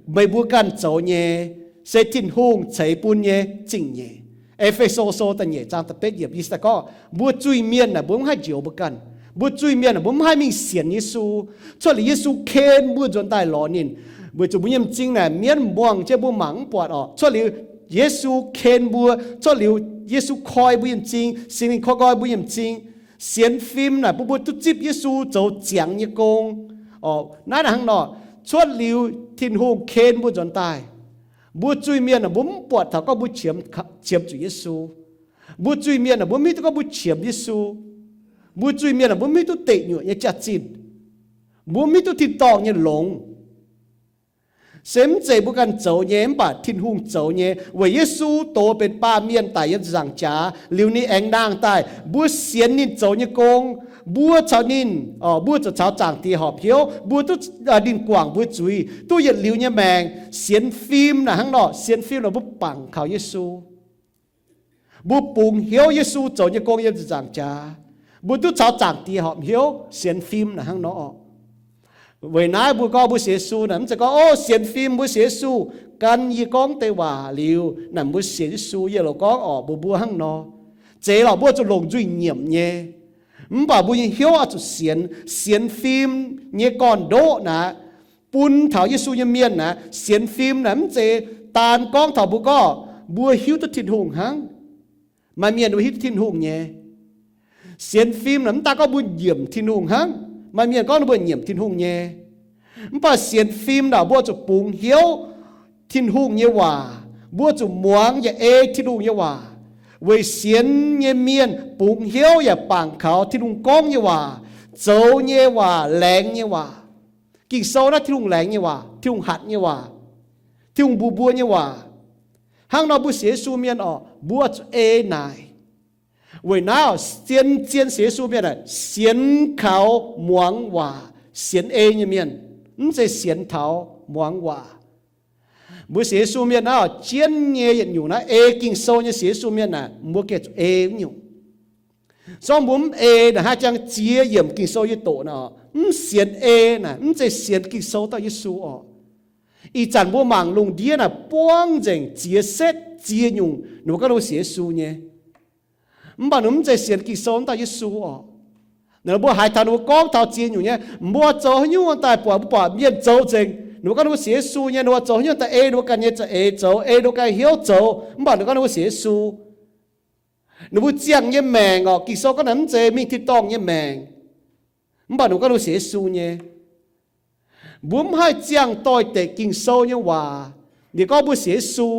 meih mbuo ganh zoux nyei, se Tin-Hungh ceix bun nyei zingh nyeic. E^fe^so Sou da'nyeic zaang da'betv yiemc yie gorngv, mbuo zuiz-mienh naaic mbuo mv haih njoux mbuo ganh. Mbuo zuiz-mienh naaic mbuo mv haih mingh sienx Yesu. Cuotv liuz Yesu ken mbuo nzuonx daaih lorz ninh, weic zuqc mbuo nyei m'zing naaic mienv muangh jienv mbuo mangc mv buatc orqc. Cuotv liuz Yesu ken mbuo, cuotv liuz Yesu koi mbuo nyei m'zing, Singx Lingh koi nqoi mbuo nyei m'zing. Sienx fim naaic bun mbuo duqv zipv Yesu zoux ziangx nyei gong. Naaiv naaic hnangv nor, cuotv liuz Tin-Hungh ken mbuo nzuonx daaih, mbuo zuiz-mienh naaic mbuo mv buatc taux gorngv mbuo qiemx zuqc Yesu. Mbuo zuiz-mienh naaic mbuo mv hiuv duqv gorngv mbuo qiemx Yesu. Mbuo zuiz-mienh naaic mbuo mv hiuv duqv deic nyuoqc nyei jaax-zinh. Mbuo mv hiuv duqv tin-dorngh nyei longx. Se mv zeiz mbuo ganh zoux nyei, mv baac Tin-Hungh zoux nyei. Weic Yesu doz benx baamh mienh daic yiem ziepc nzaangc jaax liuz ninh aengx nangh daaih, mbuo sienx ninh zoux nyei gong, mbuo caux ninh, mbuo zuqc caux Zaangc Diex horpc hnyouv, mbuo duqv, ninh guangc mbuo zuiz, duqv yietc liuz nyei maengc. Sienx fim naaic hnangv nor, sienx fim naaic mbuo bangc kaux Yesu. Mbuo bungx hnyouv Yesu zoux nyei gong yiem ziepc nzaangc jaax, mbuo duqv caux Zaangc Diex horpc hnyouv. Sienx fim naaic hnangv nor orqc. Weic naaiv mbuo gorngv mbuo sienx Yesu naaic mv zeiz gorngv, o, sienx fim mbuo sienx Yesu, gan yie gorngv deix waac liuz naaic mbuo sienx Yesu, yie loz gorngv orqc, mbuo mbuo hnangv nor. Zeiz lorqc, mbuo zuqc longc nzuih nyiemc nyei. Mv baac mbuo nyei hnyouv oix zuqc sienx. Sienx fim nyei gorn-ndoqv naaic, bun taux Yesu nyei mienh naaic, sienx fim naaic mv zeiz daan gorngv taux mbuo gorngv mbuo hiuv duqv Tin-Hungh hnangv. Maaih mienh mbuo hiuv duqv Tin-Hungh nyei. Sienx fim naaic mv daan gorngv mbuo nyiemc Tin-Hungh hnangv. Maaih mienh gorngv ninh mbuo nyiemc Tin-Hungh nyei. Mv baac sienx fim naaic mbuo zuqc bungx hnyouv Tin-Hungh nyei waac. Mbuo zuqc muangx yaac ei Tin-Hungh nyei waac. Weic sienx nyei mienh bungx hnyouv yaac bangc kaux Tin-Hungh gorngv nyei waac, zoux nyei waac, laengz nyei waac. Ging-Sou naaiv Tin-Hungh laengz nyei waac, Tin-Hungh hatc nyei waac, Tin-Hungh mbuox mbuo nyei waac. Hnangv nor mbuo sienx Yesu mienh orqc, mbuo zuqc ei naaic. Weic naaiv zien-zien sienx Yesu mienh aeqv, sienx kaux muangx waac, sienx ei nyei mienh, mv zeiz sienx taux muangx waac. Mbuo sienx Yesu mienh naaiv jienv nyei yietc nyungc naaiv ei Ging-Sou nyei sienx Yesu mienh aeqv, mbuo gengh zuqc ei wuov nyungc. Zorngv mbuo mv ei naaic, haaix jangx ziex yiemc Ging-Sou yie doqc naaic, mv sienx ei naaic, mv zeiz sienx Ging-Sou dauh Yesu orqc. Ih zanc mbuo mangc lungh ndiev naaic buangv nzengc ziex setv ziex nyungc ninh mbuo gorngv ninh mbuo sienx Yesu nyei. Mv baac ninh mv zeiz sienx Ging-Sou dauh Yesu orqc. Naaic mbuo haiz taux ninh mbuo gorngv taux ziex nyungc nyei, mbuo zoux haaix nyungc daaih buatc, mbuo buatc mienh zoux nzengc, ninh mbuo gorngv ninh mbuo sienx Yesu nyei, ninh mbuo zoux haaix nyungc daaih ei ninh mbuo ganh nyei za'eix zoux, ei ninh mbuo ganh nyei hnyouv zoux, mv baac ninh gorngv ninh mbuo sienx Yesu. Ninh mbuo ziangh nyei maengc orqc, Ging-Sou gorngv naaic mv zeiz mingh tin-dorngh nyei maengc, mv baac ninh mbuo gorngv ninh mbuo sienx Yesu nyei. Mbuo mv haih ziangh doix-dekc Ging-Sou nyei waac. Ninh gorngv mbuo sienx Yesu,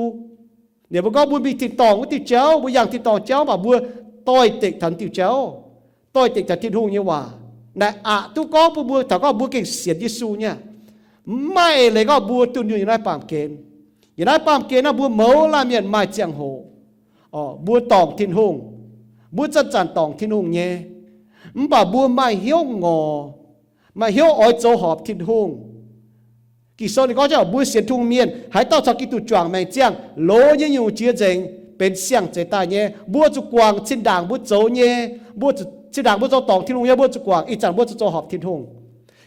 ninh mbuo gorngv mbuo mingh tin-dorngh wuov diuh jauv, mbuo yangh tin-dorngh jauv, mv baac mbuo doix-dekc taux diuh jauv, doix-dekc taux Tin-Hungh nyei waac. Naaic aqc duqv gorngv bun mbuo taux gorngv mbuo gengh sienx Yesu nyei. Mv maaih eix leiz gorngv mbuo dunh yunh yiem naaiv baamh gen. Yiem naaiv baamh gen naaiv mbuo mouz laanh mienh maaih ziangh hoc, mbuo dorngc Tin-Hungh, mbuo zanc-zanc dorngc Tin-Hungh nyei, mv baac mbuo maaih hnyouv ngorc, maaih hnyouv oix zoux horpc Tin-Hungh. Ging-Sou ninh gorngv mbuo sienx Tin-Hungh mienh haaix dauh caux Giduc juangc maengc ziangh, loz nyei nyungc jiex nzengc, benx siang-zeix daaih nyei. Mbuo zuqc guangc zinh ndaangc mbuo zoux nyei, mbuo zuqc, zinh ndaangc mbuo zoux dorngc Tin-Hungh nyei, mbuo zuqc guangc, ih zanc mbuo zuqc zoux horpc Tin-Hungh.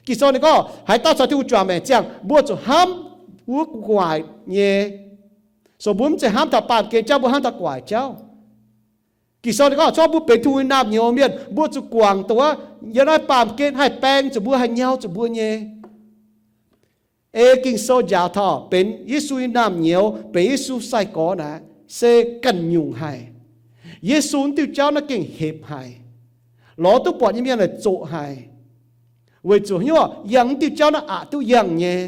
Ging-Sou ninh gorngv haaix dauh caux Tin-Hungh juangc maengc ziangh, mbuo zuqc hnamv wuov gu'nguaaic nyei. So mbuo mv zeiz hnamv taux baamh gen jauv, mbuo hnamv taux gu'nguaaic jauv. Ging-Sou ninh gorngv zorngv mbuo benx Tin-Hungh nyei naamh nyouz mienh, mbuo zuqc guangc dongh wuov yiem naaiv baamh gen haih baeng zuqc mbuo, haih nyau zuqc mbuo nyei. Ei Ging-Sou njaaux taux benx Yesu nyei naamh nyouz, benx Yesu sai-gorx naaic, se ganh nyungc haic. Yesu wuov diuh jauv naaiv gengh hepc haic. Lorz duqv buatc nyei mienh naaic zoqc haic. Weic zuqc hnyouv yangh mv diuh jauv naaiv aqc duqv yangh nyei.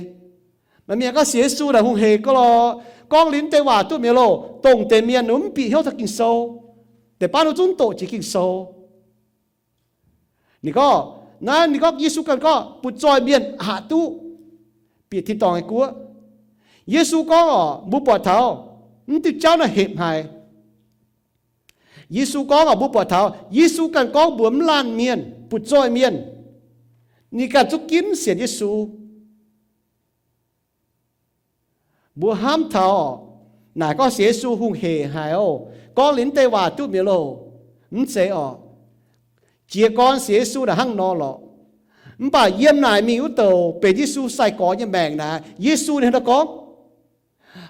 Maaih mienh gorngv sienx Yesu naaic hungh hec gouv lorqc, gorngv liuz mv deix waac duqv mi'aqv loh, dongh deix mienh mv bieqc hnyouv taux Ging-Sou. Deix baav ninh zungv doqc jiex Ging-Sou. Ninh gorngv, naaiv ninh gorngv Yesu ganh gorngv butv-zoih mienh aqc duqv bieqc tin-dorngh nyei guoqv. Yesu gorngv orqc, mbuo buatc taux mv diuh jauv naaiv hepc haic. Yesu gorngv orqc, mbuo buatc taux Yesu ganh gorngv mbuox mv laanh mienh, butv-zoih mienh, ninh ganh zungv ginv sienx Yesu. Mbuo hnamv taux naaic gorngv sienx Yesu hungh hec haic oc. Gorngv liuz mv deix waac duqv mi'aqv loh, mv zeiz orqc. Jiez gorn sienx Yesu naaic hnangv nor lorqc. Mv baac yiem naaic mingh wuov douc benx Yesu sai-gorx nyei maengc naaic, Yesu ninh hnangv naaiv gorngv,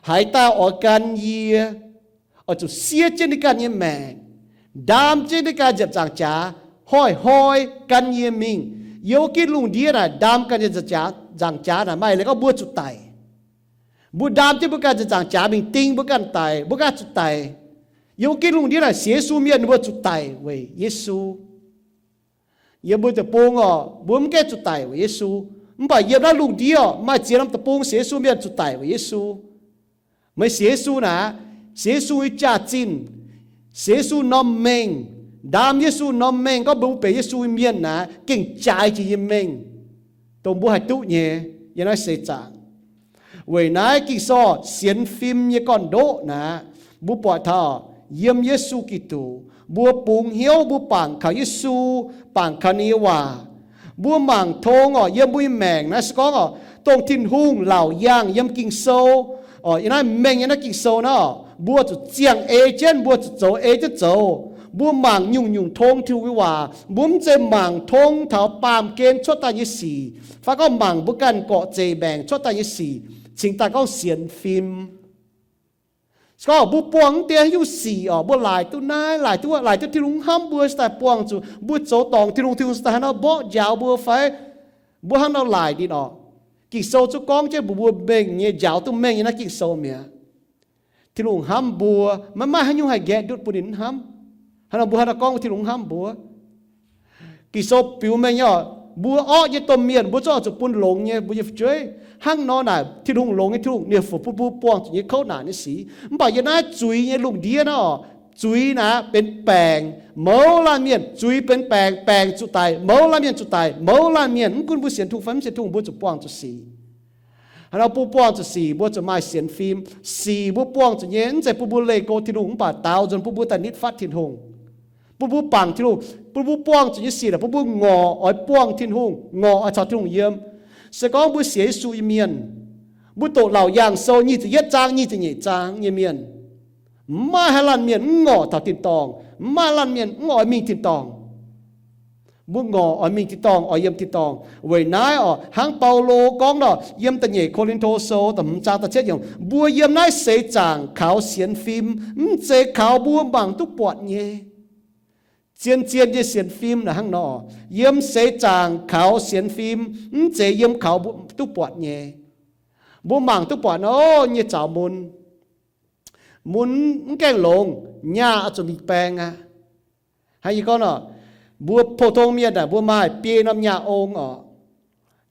haaix dauh oix gan yie, oix zuqc siev jienv ninh ganh nyei maengc, ndaam jienv ninh ganh nziepc nzaangc jaax, hnoi-hnoi gan yie mingh. Yiem wuov ginv lungh ndiev naaic ndaam ganh nyei nziepc nzaangc jaax naaic maaih leiz gorngv mbuo zuqc daic. Mbuo ndaam jienv mbuo ganh nziepc nzaangc jaax mingh ding mbuo ganh daic, mbuo ganh zuqc daic. Yiem wuov ginv lungh ndiev naaic sienx Yesu mienh mbuo zuqc daic weic Yesu. Yiem mbuo deic-bung orqc, mbuo mv gaengh zuqc daic weic Yesu. Mv baac yiem naaiv lungh ndiev orqc, maaih ziex norm deic-bung sienx Yesu mienh zuqc daic weic Yesu. Meih sienx Yesu naaic, sienx Yesu nyei jaax-zinh, sienx Yesu norm mengh, ndaam Yesu norm mengh, gorngv mbuo benx Yesu nyei mienh naaic, gengh jaaix jiex nyei mengh, dongh mbuo haih duqv nyei yiem naaiv seix zaangc. Weic naaiv Ging-Sou sienx fim nyei gorn-ndoqv naaic, mbuo buatc taux yiem Yesu Giduc, mbuo bungx hnyouv, mbuo bangc kaux Yesu, bangc kaux ninh nyei waac. Mbuo mangc tong orqc, yiem mbuo nyei maengc naaiv se gorngv orqc, dongh Tin-Hungh laauc yaangh yiem Ging-Sou orqc, yiem naaiv mengh nyei naaiv Ging-Sou naaiv orqc, mbuo zuqc ziangh ei jienv, mbuo zuqc zoux ei jienv zoux. Mbuo mangc nyungc-nyungc tong Tin-Hungh nyei waac, mbuo mv zeiz mangc tong taux baamh gen cuotv daaih nyei sic, fai gorngv mangc mbuo ganh gorqv-zeqc maengc cuotv daaih nyei sic, cingx daaih gorngv sienx fim. Se gorngv mbuo buangh mv dien haaix nyungc sic orqc, mbuo laaic duqv naaiv, laaic duqv wuov, laaic duqv Tin-Hungh hnamv mbuo se daaih buangh zuqc mbuo zoux dorngc Tin-Hungh, Tin-Hungh se daaih hnangv nor mborqv njaaux mbuo fai mbuo hnangv nor laaic ninh orqc. Ging-Sou zungv gorngv jienv mbuox mbuo mengh nyei, njaaux duqv mengh nyei naaiv Ging-Sou mi'aqv. Tin-Hungh hnamv mbuo, maiv maaih haaix nyungc haih nqaeqv ndutv bun ninh mv hnamv. Hnangv nor mbuo hnangv nor gorngv Tin-Hungh hnamv mbuo. Ging-Sou biux mengh nyei orqc, mbuo orqv nyei domh mienh mbuo zungv oix zuqc bun longx nyei mbuo nyei fu'jueiv. Hnangv nor naaic Tin-Hungh longx nyei, Tin-Hungh ninh fu bun mbuo buangh zuqc nyei kouv naanc nyei sic. Mv baac yiem naaiv zuiz nyei lungh ndiev naaiv orqc, zuiz naaic benx baengc, mouz laanh mienh. Zuiz benx baengc, baengc zuqc daic, mouz laanh mienh zuqc daic, mouz laanh mienh. Mv gunv mbuo sienx Tin-Hungh fai mv sienx Tin-Hungh, mbuo zuqc buangh zuqc sic. Hnangv nor mbuo buangh zuqc sic, mbuo zuqc maaih sienx fim. Sic mbuo buangh zuqc nyei mv zeiz bun mbuo leih go Tin-Hungh, mv baac daaux nzunc bun mbuo daaih nitv fatv Tin-Hungh, bun mbuo bangc Tin-Hungh, bun mbuo buangh zuqc nyei sic naaic bun mbuo ngorc oix buangh Tin-Hungh, ngorc oix caux Tin-Hungh yiem. Se gorngv mbuo sienx Yesu nyei mienh, mbuo doqc Laauc Yaangh Sou nyic ziepc yietv zaang, nyic ziepc nyeic zaang nyei mienh, mv maaih haaix laanh mienh mv ngorc taux tin-dorngh, mv maaih laanh mienh mv oix mingh tin-dorngh. Mbuo ngorc oix mingh tin-dorngh, oix yiem tin-dorngh. Weic naaiv orqc, hnangv Baulo gorngv nor, yiem da'nyeic Ko^lin^to Sou da'hmz zaang da'cietv yiemc, mbuo yiem naaiv seix zaangc kaux sienx fim, mv zeiz kaux mbuo mangc duqv buatc nyei. Zien-zien nyei sienx fim naaic hnangv nor, yiem seix zaangc kaux sienx fim, mv zeiz yiem kaux mbuo duqv buatc nyei. Mbuo mangc duqv buatc nor, nyei zaux mun, mun mv gaengh longx, nyaah oix zuqc mingh baeng aqv. Hnangv yie gorngv nor, mbuo pou-tong mienh naaic mbuo maaih biei norm nyaah ong orqc.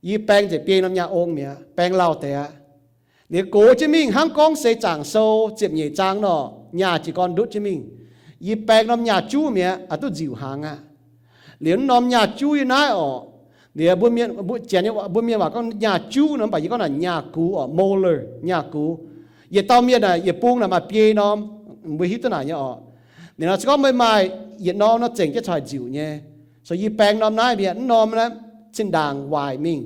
Yie baeng nzengc biei norm nyaah ong mi'aqv, baeng lauh deix aqv. Liuz gox jienv mingh hnangv gorngv seix zaangc sou ziepc nyeic zaang nor, nyaah jiez gorn ndutv jienv mingh. Yie baeng norm nyaah juv mi'aqv, aqc duqv nziuc hnaangx aqv. Liuz norm nyaah juv yie naaiv orqc, liuz mbuo mienh waac gorngv nyaah juv nor, mv baac yie gorngv naaic nyaah gux orqc, molar, nyaah gux. Yietc dauh mienh naaic yietc bung naaic maaih biei norm, mbuo hiuv duqv naaic nyei orqc. Liuz nor se gorngv meih maaih yietc norm nor zengc jienv caux nziuc nyei. So yie baeng norm naaiv mi'aqv, norm naaiv zinh ndaangc waaic mingh.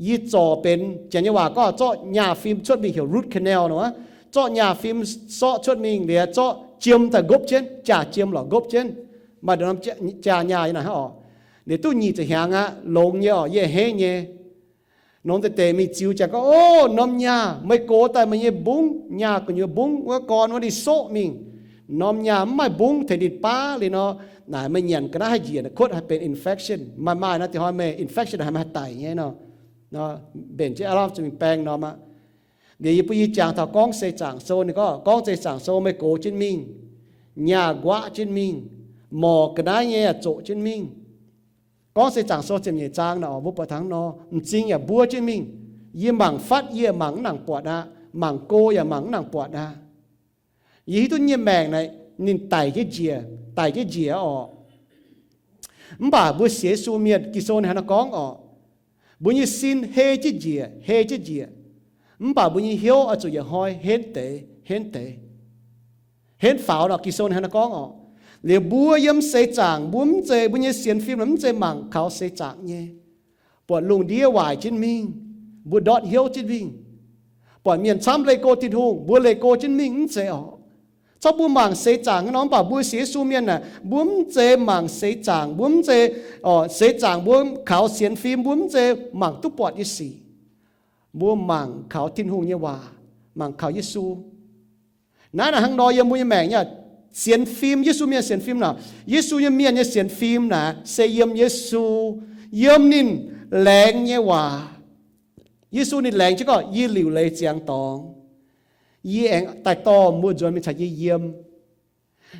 Yie zorc benx janx nyei waac gorngv zorqv nyaah fim cuotv mingh heuc root canal nor, zorqv nyaah fim sorqv cuotv mingh liuz zorqv jiem daaih nqopv jienv, jaax jiem lorqc nqopv jienv. Maaih norm jaa nyaah nyei naaic hnangv orqc. Liuz duqv nyic ziepc hnyangx aqv, longx nyei orqc, yie a'hneiv nyei. Nongx deix deix mingh ziux jangx gorngv, O, norm nyaah meih gox daaih meih nyei mbungv, nyaah gu'nyuoz mbungv wuov gorn wuov ninh soqv mingh. Norm nyaah mv maaih mbungv tengx ninh baav liuz nor, naaic meih nyanc ga'naaiv haih njiec kuotv haih benx infection. Maaih maaih nor, dinh hnoi meih infection haih maaih daic nyei nor. Mbenc jienv aav lamh zuqc mingh baeng norm aqv. Liuz yie bun yie jangx taux gorngv seix zaangc sou, ninh gorngv, gorngv seix zaangc sou meih gox jienv mingh, nyaah nquaqv jienv mingh, morc ga'naaiv nyei zoqc jienv mingh. Gorngv Seix Zaangc Sou ziepc nyeic zaang naaic oc, mbuo buatc taux nor, m'zing yaac mbuov jienv mingh. Yie mangc fatv, yie mangc mv nangc buatc aqv. Mangc go yaac mangc mv nangc buatc aqv. Yie hiuv duqv nyei maengc naaic ninh daic jienv njiec, daic jienv njiec oc. Mv baac mbuo sienx Yesu mienh, Ging-Sou ninh hnangv naaiv gorngv oc, mbuo nyei sin hei jienv njiec, hei jienv njiec, mv baac mbuo nyei hnyouv oix zuqc yietc hnoi henv deix, henv deix, henv faaux nor. Ging-Sou ninh hnangv naaiv gorngv oc. Liuz mbuo yiem seix zaangc, mbuo mv zeiz, mbuo nyei sienx fim naaic mv zeiz mangc kaux seix zaangc nyei. Buatc lungh ndiev waaic jienv mingh, mbuo ndortv hnyouv jienv mingh. Buatc mienh camv leih go Tin-Hungh, mbuo leih go jienv mingh, mv zeiz oc. Corc mbuo mangc seix zaangc nor, mv baac mbuo sienx Yesu mienh naaic, mbuo mv zeiz mangc seix zaangc, mbuo mv zeiz, seix zaangc mbuo kaux sienx fim, mbuo mv zeiz mangc duqv buatc nyei sic. Mbuo mangc kaux Tin-Hungh nyei waac, mangc kaux Yesu. Naaiv naaic hnangv nor yiem mbuo nyei maengc nyei sienx fim, Yesu mienh sienx fim naaic, Yesu nyei mienh nyei sienx fim naaic se yiem Yesu, yiem ninh laengz nyei waac. Yesu ninh laengz jienv gorngv, yie liuc leiz ziangx dorngx, yie aengx daaih dorh mbuo nzuonx mingh caux yie yiem.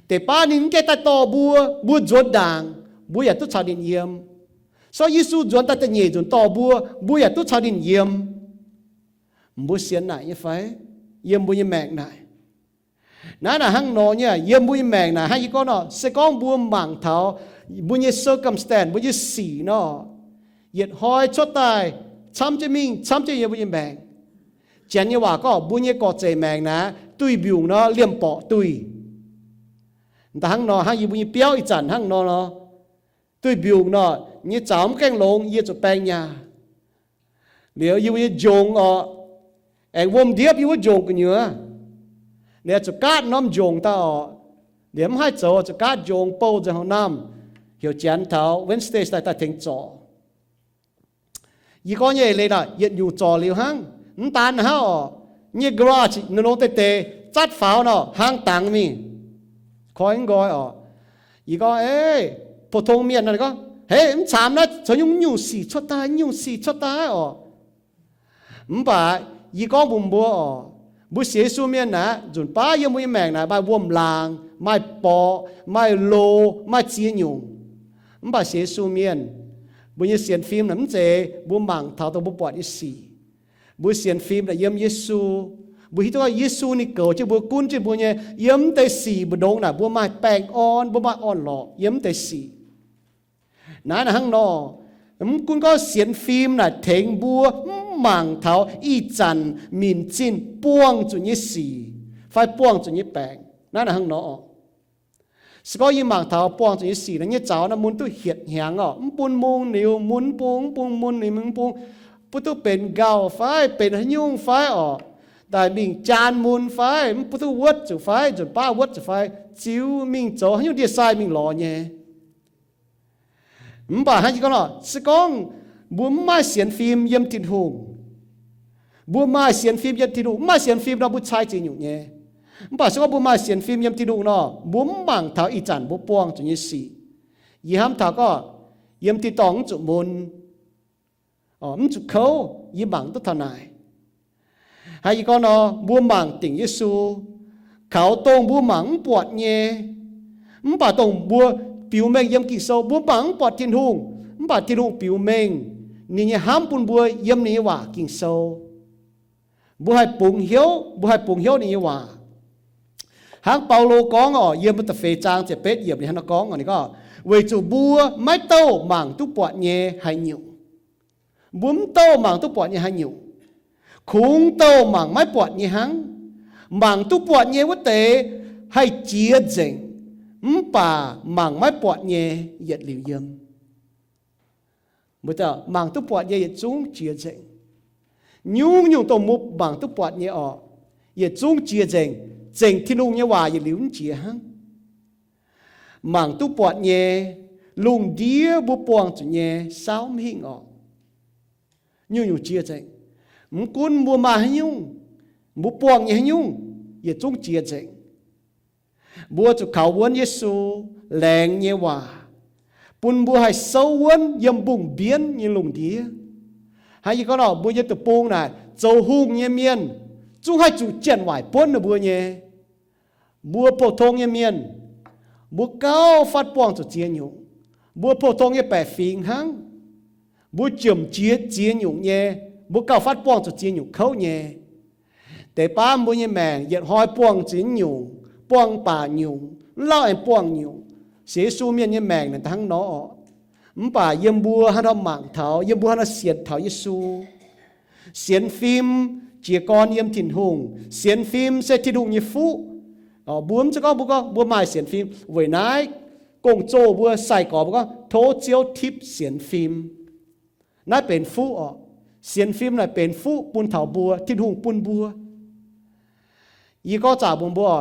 Deix baav ninh mv gaengh daaih dorh mbuo, mbuo nzuonx ndaangc, mbuo yaac duqv caux ninh yiem. Sortv Yesu nzuonx daaih da'nyeic nzunc dorh mbuo, mbuo yaac duqv caux ninh yiem. Mbuo sienx naaic nyei fai? Yiem mbuo nyei maengc naaic. Naaiv naaic hnangv nor nyei, yiem mbuo nyei maengc naaic hnangv yie gorngv nor, se gorngv mbuo mangc taux mbuo nyei circumstance, mbuo nyei sic nor, yietc hnoi cuotv daaih camv jienv mingh, camv jienv yiem mbuo nyei maengc. Janx nyei waac gorngv mbuo nyei gorx-zeic maengc naaic duih mbiungc nor liemh borqc duih. Da'hnangv nor hnangv yie mbuo nyei biauv ih zanc hnangv nor nor, duih mbiungc nor, nyei zaux mv gaengh longx, yie zuqc baeng nyaah. Liuz yie mbuo nyei njongx orqc, aengx wuom ndiepv yie wuov njongx gu'nyuoz. Liuz zuqc gaatv norm njongx daaih orqc, liuz mv haih zoux, zuqc gaatv njongx bouh nzengc hauv namh, heuc janx taux Wednesday daaih daaih tengx zorc. Yie gorngv nyei leiz naaic yietc nyungc zorc liuz hnangv, mv daan hnangv orqc, nyei garage nor longx deix deix, zatv faaux nor hlang dangx mingh, koi mv nqoi orqc. Yie gorngv, Ei, pou-tong mienh nor gorngv, Hei, mv caamx naaiv caux nyungc-nyungc sic cuotv daaih, nyungc sic cuotv daaih orqc. Mv baac yie gorngv mbuox mbuo orqc, mbuo sienx Yesu mienh naaic, nzunc baav yiem mbuo nyei maengc naaic maaih wuom-laangc, maaih borqc, maaih loz, maaih ziex nyungc. Mv baac sienx Yesu mienh, mbuo nyei sienx fim naaic mv zeiz mbuo mangc taux dongh mbuo buatc nyei sic. Mbuo sienx fim naaic yiem Yesu. Mbuo hiuv duqv Yesu ninh goux jienv mbuo, gunv jienv mbuo nyei yiem deix sic mbu'ndongx naaic mbuo maaih baengh orn, mbuo maaih orn-lorqc yiem deix sic. Naaiv naaic hnangv nor, mv gunv gorngv sienx fim naaic tengx mbuo mv mangc taux ih zanc minc zinh buangh zuqc nyei sic fai buangh zuqc nyei baengc. Naaiv naaic hnangv nor, se gorngv yie mangc taux buangh zuqc nyei sic nor, nyei zaux naaiv mun duqv hietc hnyangx orqc, mv bun mungh liuz mun, mv bun, mv bun mun liuz mv bun, bun duqv benx nqauh fai benx haaix nyungc fai orqc, daaih mingh jaan mun fai mv bun duqv wuotv zuqc fai nzunc baav wuotv zuqc fai ziux mingh zoux haaix nyungc ndie-sai mingh lorz nyei. Mv baac hnangv yie gorngv nor, se gorngv mbuo mv maaih sienx fim yiem Tin-Hungh, mbuo maaih sienx fim yiem Tin-Hungh, mv maaih sienx fim nor mbuo cai ziex nyungc nyei. Mv baac se gorngv mbuo maaih sienx fim yiem Tin-Hungh nor, mbuo mv mangc taux ih zanc mbuo buangh zuqc nyei sic. Yie hnamv taux gorngv yiem tin-dorngh mv zuqc mun, mv zuqc kouv, yie mangc duqv taux naaic. Hnangv yie gorngv nor, mbuo mangc dingc Yesu, kaux dongh mbuo mangc mv buatc nyei. Mv baac dongh mbuo biux mengh yiem Ging-Sou, mbuo mangc mv buatc Tin-Hungh, mv baac Tin-Hungh biux mengh ninh nyei hnamv bun mbuo yiem ninh nyei waac Ging-Sou. Mbuo haih bungx hnyouv, mbuo haih bungx hnyouv ninh nyei waac. Hnangv Baulo gorngv orqc, yiem da'feix zaang ziepc betv yiemc ninh hnangv naaiv gorngv orqc, ninh gorngv, Weic zuqc mbuo maiv douh mangc duqv buatc nyei haaix nyungc. Mbuo mv douh mangc duqv buatc nyei haaix nyungc. Kungx douh mangc maiv buatc nyei hnangv. Mangc duqv buatc nyei wuov deix haih jiex nzengc, mv baac mangc maiv buatc nyei yietc liuz yiem. Mbuo mangc duqv buatc nyei yietc zungv jiex nzengc. Nyungc-nyungc dongh mbuo mangc duqv buatc nyei orqc, yietc zungv jiex nzengc, zengc Tin-Hungh nyei waac yietc liuz mv jiex hnangv. Mangc duqv buatc nyei, lungh ndiev mbuo buangh zuqc nyei saauv mv hingh orqc. Nyungc-nyungc jiex nzengc. Mv gunv mbuo maaih haaix nyungc, mbuo buangh nyei haaix nyungc, yietc zungv jiex nzengc. Mbuo zuqc kaux wuonv Yesu laengz nyei waac, bun mbuo haih souv wuonv yiem mbungh mbienv nyei lungh ndiev. Hnangv yie gorngv nor, mbuo nyei deic-bung naaic zoux hungh nyei mienh zungv haih zuqc janx-waaic buonv ninh mbuo nyei. Mbuo pou-tong nyei mienh, mbuo gauh fatv buangh zuqc ziex nyungc. Mbuo pou-tong nyei baeqc fingx hnangv. Mbuo jomc jiex ziex nyungc nyei, mbuo gauh fatv buangh zuqc ziex nyungc kouv nyei. Deix baav mbuo nyei maengc yietc hnoi buangh ziex nyungc, buangh baac nyungc, mv lauh aengx buangh nyungc. Sienx Yesu mienh nyei maengc naaic hnangv nor oc. Mv baac yiem mbuo haaix nor mangc taux, yiem mbuo haaix nor sienx taux Yesu, sienx fim jiez gorn yiem Tin-Hungh. Sienx fim se Tin-Hungh nyei fuqv. Mbuo mv zeiz gorngv mbuo gorngv mbuo maaih sienx fim. Weic naaiv gong-zoh mbuo sai-gorx mbuo gorngv tov Ziouv tipv sienx fim. Naaiv benx fuqv oc. Sienx fim naaic benx fuqv bun taux mbuo, Tin-Hungh bun mbuo. Yie gorngv zaangc bun mbuo,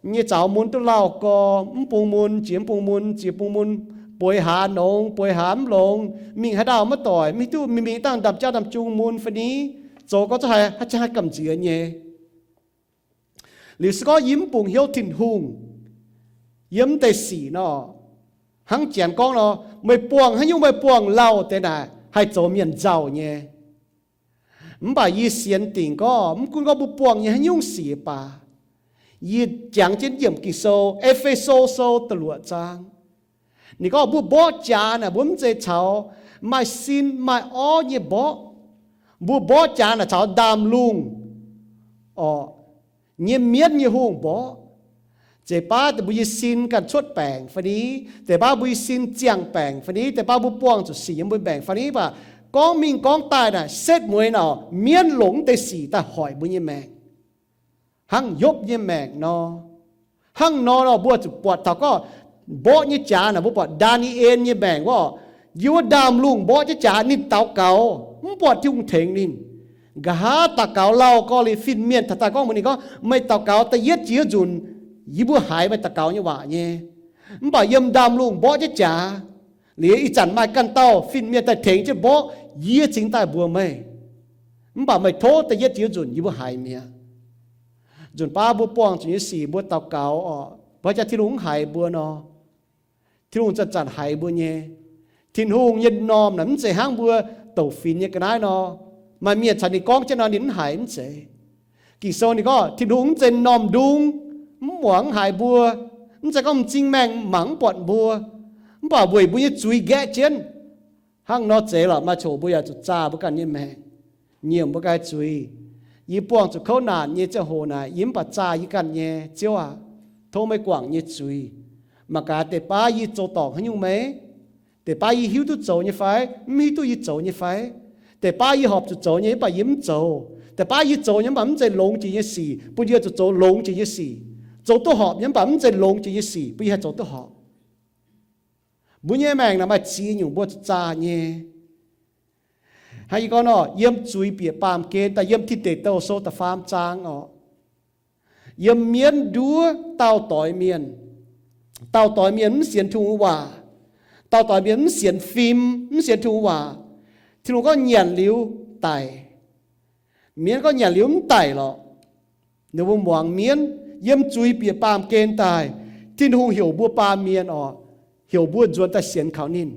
nyei zaux mun duqv lauh gorx, mv bung mun jiex mv bung mun jiex bung mun, bueix hlaax nongx bueix hlaax mv longx, mingh haaix ndau maiv doic, mv hiuv duqv mingh mingh dangh ndaamv-jaa ndaamv-jung mun fai ni, zoux gorngv zuqc haih, haih gamh nziex nyei. Liuz se gorngv yie mv bungx hnyouv Tin-Hungh yiem mv deix sic nor, hnangv Janx gorngv nor, meih buangh haaix nyungc meih buangh lauh deix naaic haih zoux mienh nzauh nyei. Mv baac yie sienx dingc gorngv mv gunv gorngv mbuo buangh nyei haaix nyungc sic baac, yie jangx jienv yiemc Ging-Sou, E^fe^so Sou da'luoqc zaang. Ninh gorngv mbuo mborqv jaax naaic mbuo mv zeiz caux maaih sin maaih orv nyei mborqv. Mbuo mborqv jaax naaic caux ndaamv-lungh orqc, nyei mienv nyei hungh mborqv. Zeiz baav mbuo nyei sin ganh cuotv baengc fai ni, zeiz baav mbuo nyei sin ziangh baengc fai ni, zeiz baav mbuo buangh zuqc sic yiem mbuo maengc fai ni, mv baac gorngv mingh gorngv daaih naaic setv mueiz naaic mienv longc mv deix sic daaih hoic mbuo nyei maengc, hnangv Yopv nyei maengc nor. Hnangv nor nor mbuo zuqc buatc taux gorngv mborqv nyei jaax naaic, mbuo buatc Ndaa^ni^en nyei maengc wuov, yiem wuov ndaamv-lungh mborqv jienv jaax ninh daux gaux mv buatc Tin-Hungh tengx ninh. Nqa'haav daux gaux lauh gorx liuz fin-mienh taux daaih gorngv mbuox ninh gorngv, meih daux gaux da'yietv jiex nzunc, yie mbuo haiz meih daux gaux nyei waac nyei. Mv baac yiem ndaamv-lungh mborqv jienv jaax liuz, ih zanc maaih ganh dauh fin-mienh daaih tengx jienv mborqv, yie cingx daaih mbuox meih. Mv baac meih tov da'yietv jiex nzunc yie mbuo haiz mi'aqv. Nzunc baav mbuo buangh zuqc nyei sic mbuo daux gaux orqc, mbuo jaax Tin-Hungh mv haiz mbuo nor, Tin-Hungh zanc-zanc haiz mbuo nyei. Tin-Hungh nyei m'normh naaic mv zeiz hnangv mbuo douc finx nyei ga'naaiv nor, maaih mienh caux ninh gorngv jienv nor ninh mv haiz, mv zeiz. Ging-Sou ninh gorngv Tin-Hungh mv zeiz m'normh ndung, mv muangx mv haiz mbuo, mv zeiz gorngv m'zing maengh mangc mv buatc mbuo, mv baac weic mbuo nyei zuiz nqaeqv jienv. Hnangv nor zeiz lorqc, maaih coc mbuo yaac zuqc zaah mbuo ganh nyei maengc, nyiemc mbuo ganh zuiz. Yie buangh zuqc kouv naanc nyei ziangh hoc naaic, yie mv baac zaah yie ganh nyei Ziouv aac, tov meih guangc nyei zuiz. Mangc gaax deix baav yie zoux dorngc haaix nyungc meih? Deix baav yie hiuv duqv zoux nyei fai? Mv hiuv duqv yie zoux nyei fai? Deix baav yie horpc zuqc zoux nyei mv baac yie mv zoux. Deix baav yie zoux nyei mv baac mv zeiz longx jiex nyei sic, bun yie zuqc zoux longx jiex nyei sic. Zoux duqv horpc nyei mv baac mv zeiz longx jiex nyei sic, bun yie haih zoux duqv horpc. Mbuo nyei maengc naaic maaih ziex nyungc mbuo zuqc zaah nyei. Hnangv yie gorngv nor, yiem zuiz bieqc baamh gen daaih, yiem Tin Deic Douh Sou da'faam zaang orqc, yiem mienv nduov dauh doix mienh. Dauh doix mienh mv sienx Tin-Hungh waac. Dauh doix mienh mv sienx fim, mv sienx Tin-Hungh waac. Tin-Hungh gorngv nyanc liuz daic. Mienv gorngv nyanc liuz mv daic lorqc. Ninh mbuo muangx mienv. Yiem zuiz bieqc baamh gen daaih, Tin-Hungh heuc mbuo baamh mienh orqc, heuc mbuo nzuonx daaih sienx kaux ninh.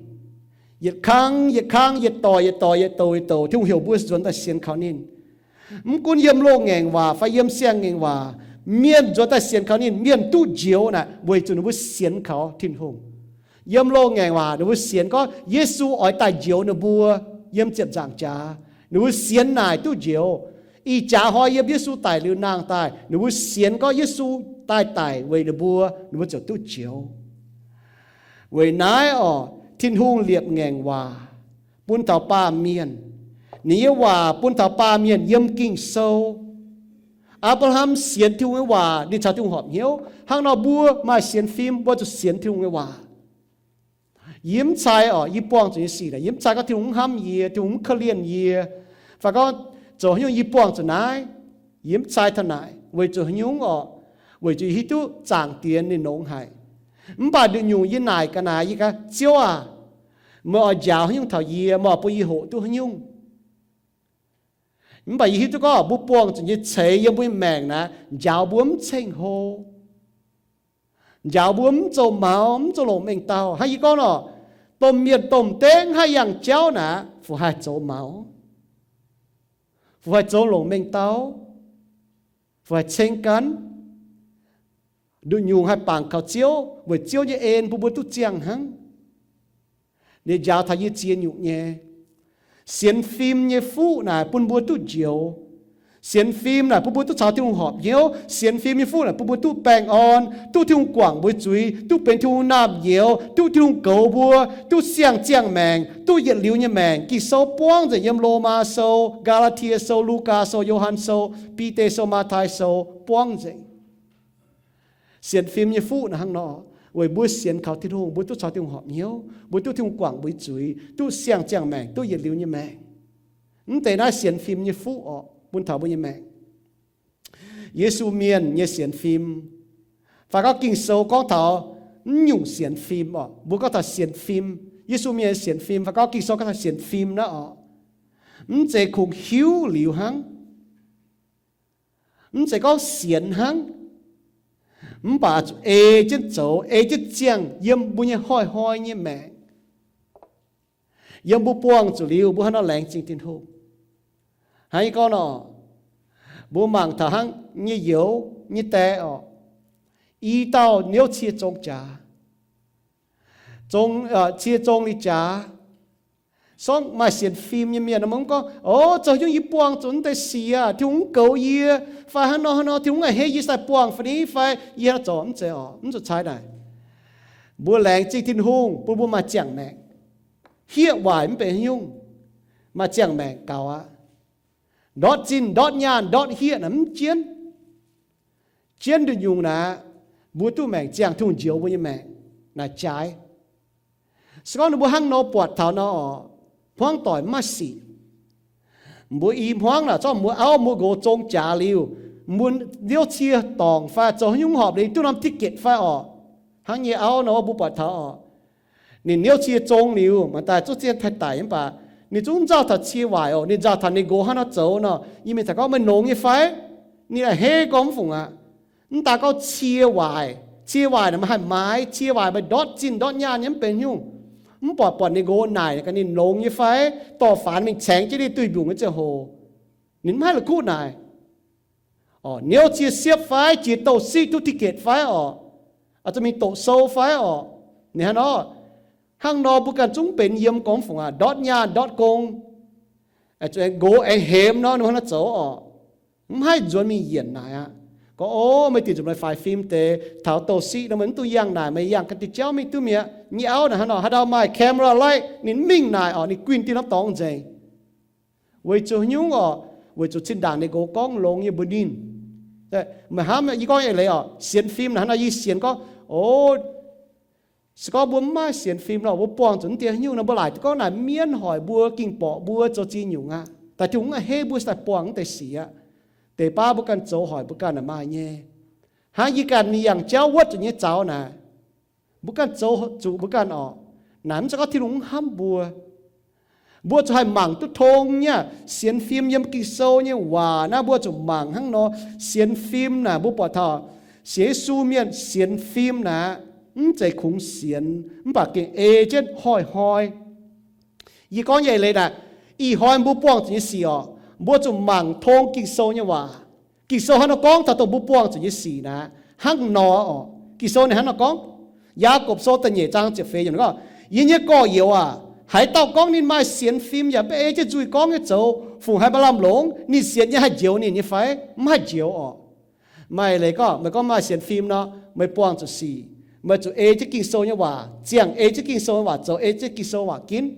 Yietc kang yietc kang, yietc doic yietc doic, yietc douc yietc douc, Tin-Hungh heuc mbuo nzuonx daaih sienx kaux ninh. Mv gunv yiem loz-ngaengc waac fai yiem siang-ngaengc waac, mienh nzuonx daaih sienx kaux ninh, mienh duqv njoux naaic weic zuqc ninh mbuo sienx kaux Tin-Hungh. Yiem loz-ngaengc waac ninh mbuo sienx gorngv Yesu oix daaih njoux ninh mbuo yiem ziepc nzaangc jaax. Ninh mbuo sienx naaic duqv njoux. Ih jaax hnoi yiem Yesu daic liuz nangh daaih, ninh mbuo sienx gorngv Yesu daaih daic weic ninh mbuo, ninh mbuo ziouc duqv njoux. Weic naaiv orqc, Tin-Hungh liepc ngaengc waac bun taux baamh mienh. Ninh nyei waac bun taux baamh mienh yiem Ging-Sou. Apc^laa^ham sienx Tin-Hungh nyei waac, ninh caux Tin-Hungh horpc hnyouv. Hnangv nor mbuo maaih sienx fim, mbuo zuqc sienx Tin-Hungh nyei waac. Yie mv cai orqc, yie buangh zuqc nyei sic naaic, yie mv cai gorngv Tin-Hungh mv hnamv yie, Tin-Hungh mv korv-lienh yie, fai gorngv zoux haaix nyungc yie buangh zuqc naaiv. Yie mv cai taux naaic weic zuqc haaix nyungc orqc? Weic zuqc yie hiuv duqv Zaangc Diex ninh longx haic. Mv baac nduqc nyungc yie naaic ga'naaiv, yie gaax, Ziouv aac, meih oix njaaux haaix nyungc taux yie? Meih oix bun yie hoqc duqv haaix nyungc? Mv baac yie hiuv duqv gorngv mbuo buangh zuqc nyei ceix yiem mbuo nyei maengc naaic njaaux mbuo mv ceng-hlo, njaaux mbuo mv zoux maux, mv zoux longc mengh dauh. Hnangv yie gorngv nor, domh mienh domh dengv haih yangh jauv naaic, fu haih zoux maux, fu haih zoux longc mengh dauh, fu haih ceng gan. Nduqc nyungc haih bangc kaux Ziouv, weic Ziouv nyei en bun mbuo duqv ziangh hnangv. Ninh njaaux taux yie ziex nyungc nyei. Sienx fim nyei fuqv naaic bun mbuo duqv njoux. Sienx fim naaic bun mbuo duqv caux Tin-Hungh horpc hnyouv. Sienx fim nyei fuqv naaic bun mbuo duqv baengh orn, duqv Tin-Hungh guangc mbuo zuiz, duqv benx Tin-Hungh naamh nyouz, duqv Tin-Hungh goux mbuo, duqv siang-ziangh maengc, duqv yietc liuz nyei maengc. Ging-Sou buangv nzengc yiem Lomaa Sou, Gaa^laa^tie Sou, Lugaa Sou, Yo^han Sou, Bide Sou, Matv^tai Sou, buangv nzengc. Sienx fim nyei fuqv naaic hnangv nor, weic mbuo sienx kaux Tin-Hungh, mbuo duqv caux Tin-Hungh horpc hnyouv, mbuo duqv Tin-Hungh guangc mbuo zuiz, duqv siang-ziangh maengc, duqv yietc liuz nyei maengc. Mv deix naaiv sienx fim nyei fuqv orqc, bun taux mbuo nyei maengc. Yesu Mienh nyei sienx fim, fai gorngv Ging-Sou gorngv taux mv nyungc sienx fim orqc, mbuo gorngv taux sienx fim, Yesu Mienh sienx fim, fai gorngv Ging-Sou gorngv taux sienx fim naaiv orqc, mv zeiz kungx hiuv liuz hnangv, mv zeiz gorngv sienx hnangv, mv baac zuqc ei jienv zoux, ei jienv ziangh yiem mbuo nyei hnoi-hnoi nyei maengc. Yiem mbuo buangh zuqc liuz, mbuo hnangv nor laengz zingh Tin-Hungh. Hnangv yie gorngv nor, mbuo mangc taux hnangv nyei youz nyei die orqc, i dauh niouv cie zong jaax, zong, cie zong li jaax. Sorngv maaih sienx fim nyei mienh mv gorngv, o, zoux nyungc yie buangh zuqc naaiv deix sic aqv, Tin-Hungh mv goux yie, fai hnangv nor hnangv nor, Tin-Hungh a'hneiv yie sai buangh fai ni, fai yie hnangv zoux, mv zeiz orqc, mv zuqc cai naaic. Mbuo laengz zingh Tin-Hungh bun mbuo maaih ziangh maengc, hiev waaic mv benx haaix nyungc, maaih ziangh maengc gaux aqv. Ndortv zinh ndortv nyaanh ndortv hiev naaic mv jienv, jienv nduqc nyungc naaic, mbuo duqv maengc ziangh, Tin-Hungh njoux mbuo nyei maengc naaic jaaix. Se gorngv ninh mbuo hnangv nor buatc taux nor orqc, hmuangv doic mv maaih sic. Mbuo i hmuangv naaic zorqv mbuo auv mbuo nqox zong jaax liuz, mbuo niouv cie dorngc fai zoux haaix nyungc horpc liuz duqv norm ticket fai orqc, hnangv nyei auv nor mbuo buatc taux orqc, ninh niouv cie zong liuz, mangc daaih zungv zien taaih daic mv baac ninh zungv nzauh taux cie waaic orqc. Ninh nzauh taux ninh nqox hnangv nor zoux nor, yie mingh taux gorngv meih longx nyei fai? Ninh a'hneiv gorngv mv fungc aqv. Mv daaih gorngv cie waaic, cie waaic naaic meih haih maaiz, cie waaic meih ndortv zinh ndortv nyaanh nyei mv benx nyungc. Mv buatc buatc ninh nqox naaic gaax ninh longx nyei fai? Dorh faanx mingh caengx jienv ninh duih mbiungc nyei ziangh hoc, ninh mv haih la'kuqv naaic. Orqc, niouv cie siepv fai? Jiex douz-siqv duqv ticket fai orqc? Zuqc mingh doqc sou fai orqc? Ninh hnangv nor, hnangv nor mbuo ganh zungv benx yiem gorngv fungc aqv, ndortv nyaanh ndortv gong. Zuqc aengx nqox aengx hemx nor, ninh hnangv nor zoux orqc. Mv haih nzuonx mingh yienc naaic aqv. Gorngv, o, meih dingc zuqc meih faix fim deix taux douz-siqv nor, meih mv dungx yangh naaic, meih yangh ganh diuh jauv mingh duqv mi'aqv. Nyei auv naaic hnangv nor, haaix dauh maaih camera light ninh mingh naaic orqc, ninh guinh diuh norm dorngx nzengc. Weic zuqc haaix nyungc orqc? Weic zuqc zinh ndaangc ninh nqox gorngv longx nyei mbuox ninh. Meih hnamv, yie gorngv eix leiz orqc, sienx fim naaic hnangv nor, yie sienx gorngv, o, se gorngv mbuo mv maaih sienx fim nor, mbuo buangh zuqc mv deix haaix nyungc nor, mbuo laaic duqv gorngv naaic mienv hoic mbuo, ging borqc mbuo zoux ziex nyungc aqv. Daaih Tin-Hungh mv haih heiv mbuo daaih buangh mv deix sic aqv. Deix baav mbuo ganh zoux hoic mbuo ganh naaic maaih nyei. Hnangv yie ganh mingh yangh jauv wuotv zuqc nyei zaux naaic, mbuo ganh zoux zuqc mbuo ganh orqc. Naaic mv zeiz gorngv Tin-Hungh mv hnamv mbuo. Mbuo zuqc haih mangc duqv tong nyei aqv. Sienx fim yiem Ging-Sou nyei waac naaiv mbuo zuqc mangc hnangv nor. Sienx fim naaic mbuo buatc taux sienx Yesu mienh sienx fim naaic, mv zeiz kungx sienx, mv baac gengh ei jienv hnoi-hnoi. Yie gorngv nyei eix leiz naaic, ih hnoi mbuo buangh zuqc nyei sic orqc, mbuo zuqc mangc tong Ging-Sou nyei waac. Ging-Sou hnangv nor gorngv taux dongh mbuo buangh zuqc nyei sic naaic, hnangv nor orqc. Ging-Sou ninh hnangv nor gorngv, Yaagorpc Sou da'nyeic zaang ziepc feix yiemc gorngv, Yie nyei gorx-youz aac, haaix dauh gorngv ninh maaih sienx fim yaac mv ei jienv nzuih gorngv nyei zoux, fungc haaix maaih lamh longx? Ninh sienx nyei haih njoux ninh nyei fai? Mv haih njoux orqc. Maaih leiz gorngv meih gorngv maaih sienx fim nor, meih buangh zuqc sic, meih zuqc ei jienv Ging-Sou nyei waac, ziangh ei jienv Ging-Sou nyei waac, zoux ei jienv Ging-Sou waac ginv.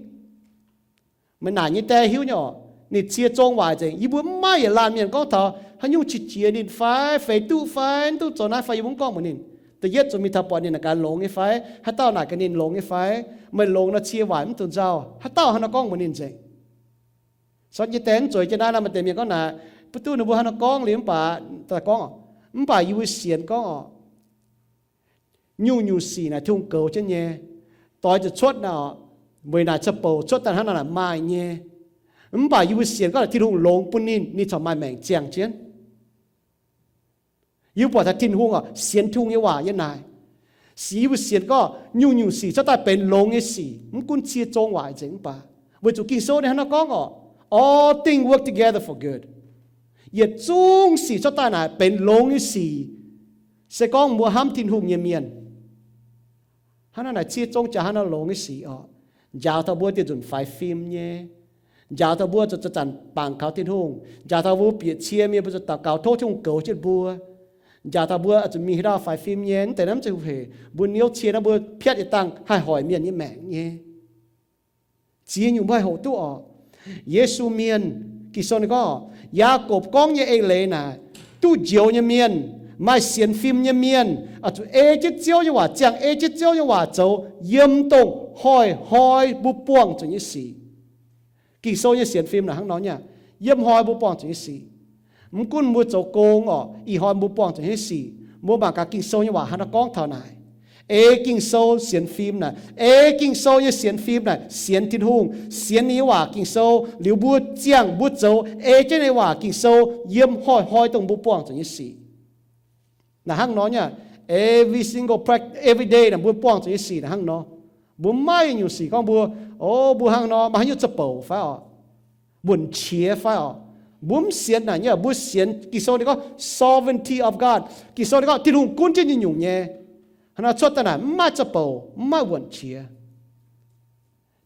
Meih naaic nyei die hiuv nyei orqc, ninh cie zong waaic nzengc. Yie mbuo mv maaih yietc laanh mienh gorngv taux haaix nyungc qiex jiez ninh fai, feix duqv fai, mv duqv zoux naaiv fai, yie mbuo mv gorngv mbuox ninh. Da'yietv zuqc mingh taux buatc ninh naaic gaax longx nyei fai, haaix dauh naaic gaax ninh longx nyei fai, meih longx nor cie waaic mv dungx nzauh, haaix dauh hnangv nor gorngv mbuox ninh nzengc. Sortv nyei die mv zueiz jienv naaiv nor, maaih deix mienh gorngv naaic, mv duqv ninh mbuo hnangv nor gorngv liuz mv baac, gorngv, mv baac yie mbuo sienx gorngv orqc, nyungc-nyungc sic naaic Tin-Hungh goux jienv nyei. Doix zuqc cuotv naaic orqc, weic naaic ca'bouc cuotv daaih hnangv naaic maaih nyei. Mv baac yie mbuo sienx gorngv naaic Tin-Hungh longx bun ninh, ninh corc maaih maengc ziangh jienv. Yie mbuo buatc taux Tin-Hungh orqc, sienx Tin-Hungh nyei waac yiem naaic. Sic yie mbuo sienx gorngv nyungc-nyungc sic cuotv daaih benx longx nyei sic, mv gunv cie zong waaic nzengc mv baac, weic zuqc Ging-Sou ninh hnangv nor gorngv orqc, all things work together for good. Yietc zungv sic cuotv daaih naaic benx longx nyei sic, se gorngv mbuo hnamv Tin-Hungh nyei mienh. Hnangv naaic cie zong jaax hnangv nor longx nyei sic orqc. Njaaux taux mbuo dieh nzunc faix fim nyei. Njaaux taux mbuo zuqc zanc-zanc bangc kaux Tin-Hungh. Njaaux taux mbuo bieqc cie mienh mbuo zuqc daux gaux tov Tin-Hungh goux jienv mbuo. Njaaux taux mbuo zuqc mingh haaix dauh faix fim nyei. Mv deix naaiv mv zeiz hungh hec. Mbuo niouv cie naaiv mbuo piatv yietc dangh haih hoic mienh nyei maengc nyei. Ziex nyungc mbuo haih hoqc duqv oc. Yesu Mienh, Ging-Sou ninh gorngv, Yaakopv gorngv nyei eix leiz naaic, duqv njoux nyei mienh, maaih sienx fim nyei mienh, oix zuqc ei jienv Ziouv nyei waac, ziangh ei jienv Ziouv nyei waac zoux, yiem dongh hnoi-hnoi mbuo buangh zuqc nyei sic. Ging-Sou nyei sienx fim naaic hnangv nor nyei, yiem hnoi mbuo buangh zuqc nyei sic. Mv gunv mbuo zoux gong oc, ih hnoi mbuo buangh zuqc nyei sic, mbuo mangc gaax Ging-Sou nyei waac haaix nor gorngv taux naaic. Ei Ging-Sou sienx fim naaic, ei Ging-Sou nyei sienx fim naaic, sienx Tin-Hungh, sienx ninh nyei waac Ging-Sou, liuz mbuo ziangh mbuo zoux ei jienv ninh nyei waac Ging-Sou yiem hnoi-hnoi dongh mbuo buangh zuqc nyei sic. Naaic hnangv nor nyei, every single prac-, every day naaic mbuo buangh zuqc nyei sic naaic hnangv nor. Mbuo mv maaih nyungc sic gorngv mbuo, o, mbuo hnangv nor maaih haaix nyungc za'bouc fai oc, wuonc qiex fai oc. Mbuo mv sienx naaic nyei, mbuo sienx Ging-Sou ninh gorngv sovereignty of God. Ging-Sou ninh gorngv Tin-Hungh gunv jienv nyei nyungc nyei. Hnangv nor cuotv daaih naaic mv maaih za'bouc, mv maaih wuonc qiex.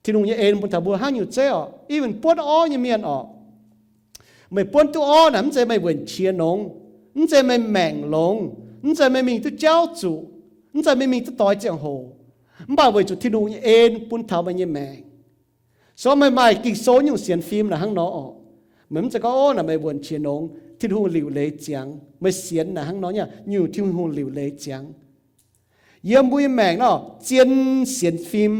Tin-Hungh nyei en bun taux mbuo hnangv nyungc zeiv oc, even buonv orv nyei mienh oc. Meih buonv duqv orv naaic mv zeiz meih wuonc qiex nongx, mv zeiz meih maengc longx, mv zeiz meih mingh duqv jauv zuqc, mv zeiz meih mingh duqv doix ziangh hoc, mv baac weic zuqc Tin-Hungh nyei en bun taux meih nyei maengc. So meih maaih Ging-Sou nyungc sienx fim naaic hnangv nor oc. Meih mv zeiz gorngv, o, naaic meih wuonc qiex nongx, Tin-Hungh liuc leiz ziangx. Meih sienx naaic hnangv nor nyei, nyungc Tin-Hungh liuc leiz ziangx. Yiem mbuo nyei maengc nor, zien sienx fim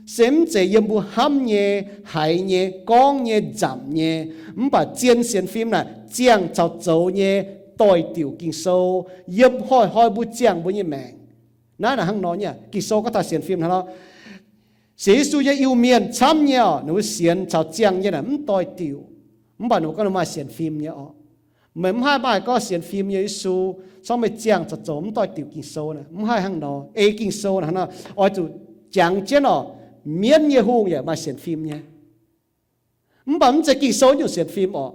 se mv zeiz yiem mbuo hnamv nyei, haiz nyei, gorngv nyei, nzamc nyei. Mv baac zien sienx fim naaic ziangh caux zoux nyei, doix-diuc Ging-Sou, yiem hnoi-hnoi mbuo ziangh mbuo nyei maengc. Naaiv naaic hnangv nor nyei, Ging-Sou gorngv taux sienx fim hnangv nor. Sienx Yesu nyei Iu-Mienh camv nyei oc, ninh mbuo sienx caux ziangh nyei naaic mv doix-diuc. Mv baac ninh mbuo gorngv ninh maaih sienx fim nyei oc. Meih mv haih maaih gorngv sienx fim nyei Yesu, corc meih ziangh caux zoux mv doix-diuc Ging-Sou naaic, mv haih hnangv nor. Ei Ging-Sou naaic hnangv nor, oix zuqc jangx jienv oc, mienv nyei hungh yaac maaih sienx fim nyei. Mv baac mv zeiz Ging-Sou nyungc sienx fim oc.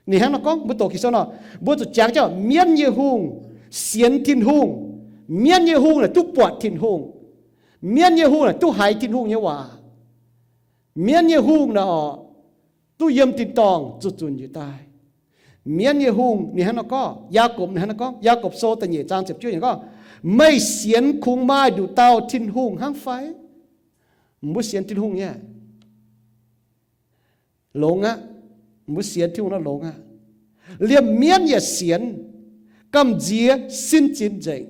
Ninh hnangv nor gorngv, mbuo doqc Ging-Sou nor, mbuo zuqc jangx jienv mienv nyei hungh sienx Tin-Hungh. Mienv nyei hungh naaic duqv buatc Tin-Hungh. Mienv nyei hungh naaic duqv haiz Tin-Hungh nyei waac. Mienv nyei hungh naaic oc, duqv yiem tin-dorngh zuqc zunc njiec daaih. Mienv nyei hungh ninh hnangv nor gorngv, Yaagorpc ninh hnangv nor gorngv, Yaagorpc Sou da'nyeic zaang ziepc juov ninh gorngv, meih sienx kungx maaih nduqc dauh Tin-Hungh hnangv fai? Mbuo sienx Tin-Hungh nyei, longx aqv. Mbuo sienx Tin-Hungh nor longx aqv. Liemh mienv yaac sienx, gamh nziex sin zinx nzengc.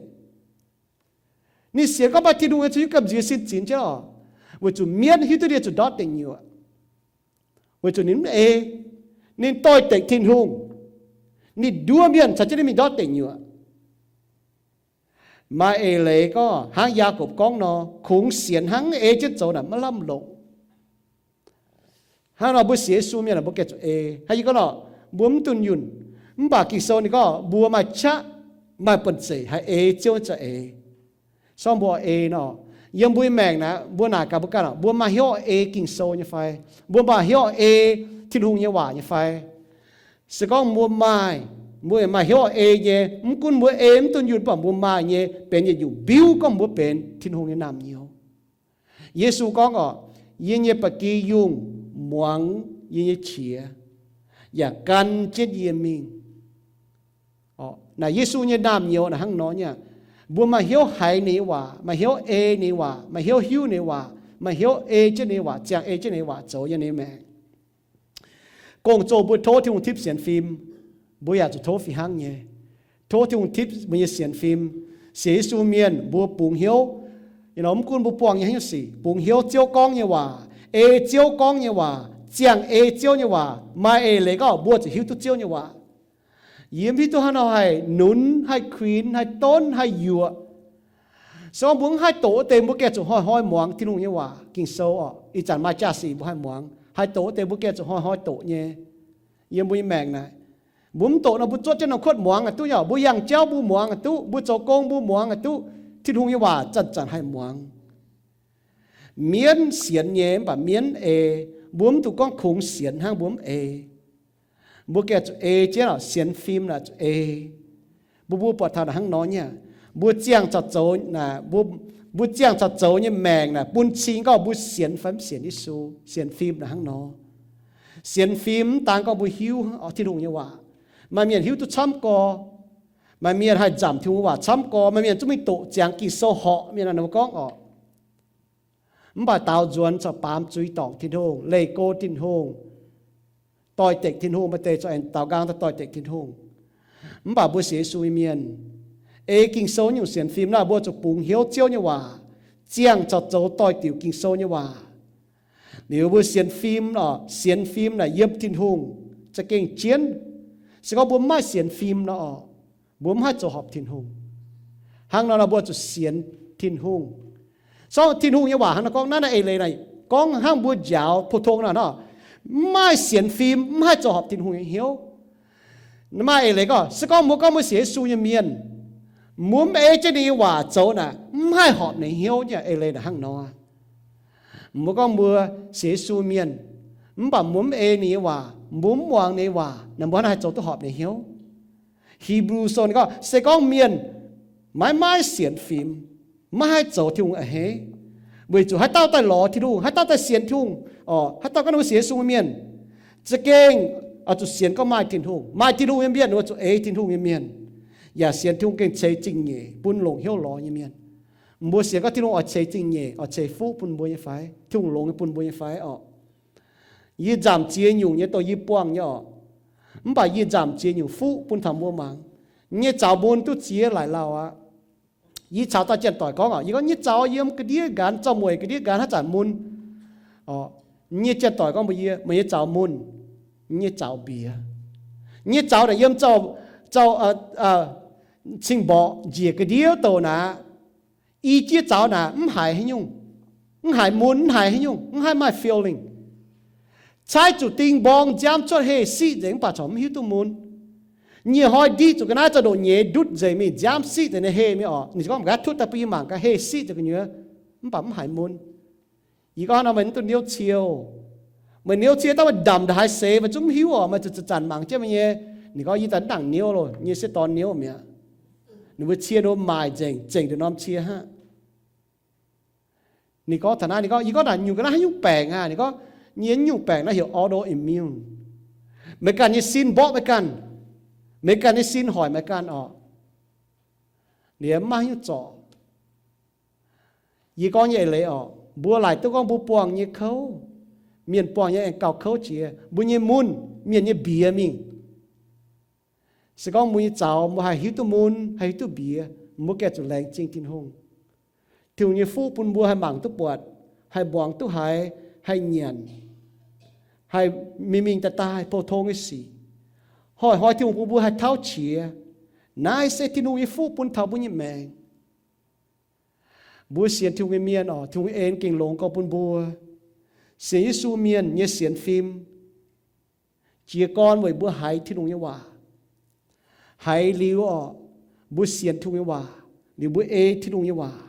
Ninh sienx gorngv maaih Tin-Hungh nyei, zuqc hiuv gamh nziex sin zinx jienv oc. Weic zuqc mienv hiuv duqv ninh zuqc ndortv deic nyuoqc, weic zuqc ninh mv ei. Ninh doix-dekc Tin-Hungh, ninh nduov mienh caux jienv ninh mingh ndortv deic nyuoqc. Maaih eix leiz gorngv hnangv Yaagorpc gorngv nor, kungx sienx hnangv, ei jienv zoux naaic maiv lamh longc. Hnangv nor mbuo sienx Yesu mienh aah, mbuo gengh zuqc ei. Hnangv yie gorngv nor, mbuo mv dunh yunh, mv baac Ging-Sou ninh gorngv mbuo maaih qaqv, maaih banh zeic haih ei Ziouv nyei za'eix. Sorng mbuo ei nor, yiem mbuo nyei maengc naaic, mbuo naaic gaax mbuo ganh oc, mbuo maaih hnyouv ei Ging-Sou nyei fai? Mbuo maaih hnyouv ei Tin-Hungh nyei waac nyei fai? Se gorngv mbuo maaih, mbuo maaih hnyouv ei nyei, mv gunv mbuo ei mv dunh yunh, mv baac mbuo maaih nyei benx yietc nyungc mbiuv gorngv mbuo benx Tin-Hungh nyei naamh nyouz. Yesu gorngv oc, yie nyei ba'gi yungh muangx yie nyei qiex, yaac gan jienv yie mingh. Naaic Yesu nyei naamh nyouz naaic hnangv nor nyei. Mbuo maaih hnyouv haiz ninh nyei waac, maaih hnyouv ei ninh nyei waac, maaih hnyouv hiuv ninh nyei waac, maaih hnyouv ei jienv ninh nyei waac, ziangh ei jienv ninh nyei waac zoux yiem ninh nyei maengc. Gong-zoh mbuo tov Tin-Hungh tipv sienx fim, mbuo yaac zuqc tov fih hnangv nyei. Tov Tin-Hungh tipv mbuo nyei sienx fim. Sienx Yesu mienh mbuo bungx hnyouv, mv gunv mbuo buangh nyei haaix nyungc sic, bungx hnyouv Ziouv gorngv nyei waac, ei Ziouv gorngv nyei waac, ziangh ei Ziouv nyei waac, maaih eix leiz gorngv mbuo zuqc hiuv duqv Ziouv nyei waac. Yie mv hiuv duqv hnangv nor haih nunz, haih kuinx, haih donv, haih yuoqc. Se gorngv mbuo mv haih doqc wuov deix, mbuo gengh zuqc hnoi-hnoi muangx Tin-Hungh nyei waac, Ging-Sou oc. Ih zanc maaih jaa-sic mbuo haih muangx, haih doqc wuov deix mbuo gengh zuqc hnoi-hnoi doqc nyei. Yiem mbuo nyei maengc naaic, mbuo mv doqc nor mbuo zuotv jienv norm kuotv muangx aqc duqv nyei oc, mbuo yangh jauv mbuo muangx aqc duqv, mbuo zoux gong mbuo muangx aqc duqv, Tin-Hungh nyei waac zanc-zanc haih muangx. Mienv sienx nyei mv baac mienv ei, mbuo mv dungx gorngv kungx sienx hnangv mbuo mv ei. Mbuo gengh zuqc ei jienv oc, sienx fim naaic zuqc ei. Mbuo mbuo buatc taux naaic hnangv nor nyei, mbuo ziangh zaux zoux naaic, mbuo Mbuo ziangh caux zoux nyei maengc naaic bun cing gorngv mbuo sienx fai mv sienx Yesu. Sienx fim naaic hnangv nor. Sienx fim mv daan gorngv mbuo hiuv Tin-Hungh nyei waac. Maaih mienh hiuv duqv camv gorx. Maaih mienh haih nzamc Tin-Hungh waac camv gorx. Maaih mienh zungv mingh doqc ziangx Ging-Sou horpc mienh naaic, ninh mbuo gorngv orqc. Mv baac daaux nzuonx corc baamz zuiz dorngc Tin-Hungh, leih go Tin-Hungh, doix-dekc Tin-Hungh, maaih deix corc aengx daaux nqaang daaih doix-dekc Tin-Hungh. Mv baac mbuo sienx Yesu nyei mienh, ei Ging-Sou nyungc sienx fim naaic, mbuo zuqc bungx hnyouv Ziouv nyei waac, ziangh caux zoux doix-diuc Ging-Sou nyei waac. Liuz mbuo sienx fim orqc, sienx fim naaic yiem Tin-Hungh za'gengh jienv. Se gorngv mbuo mv maaih sienx fim nor orqc, mbuo mv haih zoux horpc Tin-Hungh. Hnangv nor nor mbuo zuqc sienx Tin-Hungh. Sorng Tin-Hungh nyei waac hnangv nor gorngv naaiv, naaiv eix leiz naaic gorngv hnangv mbuo njaaux pou-tong naaic nor, mv maaih sienx fim mv haih zoux horpc Tin-Hungh nyei hnyouv. Maaih eix leiz gorngv, se gorngv mbuo gorngv mbuo sienx Yesu nyei mienh, mbuo mv ei jienv ninh nyei waac zoux naaic, mv haih horpc ninh hnyouv nyei eix leiz naaic hnangv nor. Mbuo gorngv mbuo sienx Yesu mienh, mv baac mbuo mv ei ninh nyei waac, mbuo mv muangx ninh nyei waac, naaic mbuo hnangv naaiv haih zoux duqv horpc ninh hnyouv? Hipv^lu Sou ninh gorngv, se gorngv mienh maiv maaih sienx fim, maiv haih zoux Tin-Hungh a'hneiv. Weic zuqc haaix dauh daaih lorz Tin-Hungh, haaix dauh daaih sienx Tin-Hungh, orqc, haaix dauh gorngv ninh mbuo sienx Yesu nyei mienh, za'gengh oix zuqc sienx gorngv maaih Tin-Hungh. Maaih Tin-Hungh nyei mienh oix zuqc ei Tin-Hungh nyei mienh, yaac sienx Tin-Hungh gengh ceix zingh nyeic bun longc hnyouv lorz nyei mienh. Mbuo sienx gorngv Tin-Hungh oix ceix zingh nyeic, oix ceix fuqv bun mbuo nyei fai? Tin-Hungh longx nyei bun mbuo nyei fai orqc? Yie nzamc ziex nyungc nyei dongh yie buangh nyei orqc. Mv baac yie nzamc ziex nyungc fuqv bun taux mbuo mangc. Nyei zaux mun duqv ziex laaic lauh aqv. Yie caux dauh janx-doic gorngv orqc, yie gorngv nyei zaux yiem ga'ndiev nqanx, zorqv mueic ga'ndiev nqanx haaix zanc mun. Orqc, nyei janx-doic gorngv mbuox yie, meih nyei zaux mun, nyei zaux mbiex. Nyei zaux naaic yiem zaux, zaux, cing-mborqc njiec ga'ndiev douc naaic. I jieqv zaux naaic mv haiz haaix nyungc, mv haiz mun, mv haiz haaix nyungc, mv haih maaih feeling. Caaiv zuqc ding mborng nziaamv cuotv heh siqv nzengc mv baac corc mv hiuv duqv mun. Nyiec hnoi ndiqv zuqc ga'naaiv za'ndoqc nyeiz ndutv nzengc mingh, nziaamv siqv nzengc nyei heh mingh orqc. Ninh gorngv, mv gaax tutv daaih bun yie mangc gaax heh siqv nzengc gu'nyuoz. Mv baac mv haiz mun. Yie gorngv nor, meih mv dungx niouv cie oc. Meih niouv cie daaih meih ndamc ndaaih haaix seix meih zungv mv hiuv orqc. Meih zuqc zanc-zanc mangc jienv meih nyei. Ninh gorngv, yie daaih mv nangc niouv loh, nyei sieqv dorn niouv mi'aqv. Ninh mbuo cie ninh mbuo maaic nzengc, zengc nduqc norm cie hnangv. Ninh gorngv taux naaiv, ninh gorngv, yie gorngv naaic nyungc ga'naaiv haaix nyungc baengc aqv? Ninh gorngv, nyei nyungc baengc naaiv heuc autoimmune. Meih ganh nyei sin mborqv meih ganh. Meih ganh nyei sin hoic meih ganh orqc. Liemh mv maaih haaix nyungc zorc. Yie gorngv nyei eix leiz orqc, mbuo laaic duqv gorngv mbuo buangh nyei kouv, mienh buangh nyei aengx gauh kouv jiex, mbuo nyei mun, mienh nyei mbiex mingh. Se gorngv mbuo nyei zaux mbuo haih hiuv duqv mun, haih hiuv duqv mbiex, mbuo gengh zuqc laengz zingh Tin-Hungh. Tin-Hungh nyei fuqv bun mbuo haih mangc duqv buatc, haih muangx duqv haiz, haih nyanc, haih mingh mingh daaih daaih pou-tong nyei sic. Hnoi-hnoi Tin-Hungh bun mbuo haih tauv qiex. Naaiv se Tin-Hungh nyei fuqv bun taux mbuo nyei maengc. Mbuo sienx Tin-Hungh nyei mienh orqc, Tin-Hungh en gengh longx gorx bun mbuo. Sienx Yesu mienh nyei sienx fim jiez gorn weic mbuo haiz Tin-Hungh nyei waac. Haiz liuz orqc, mbuo sienx Tin-Hungh nyei waac, liuz mbuo ei Tin-Hungh nyei waac.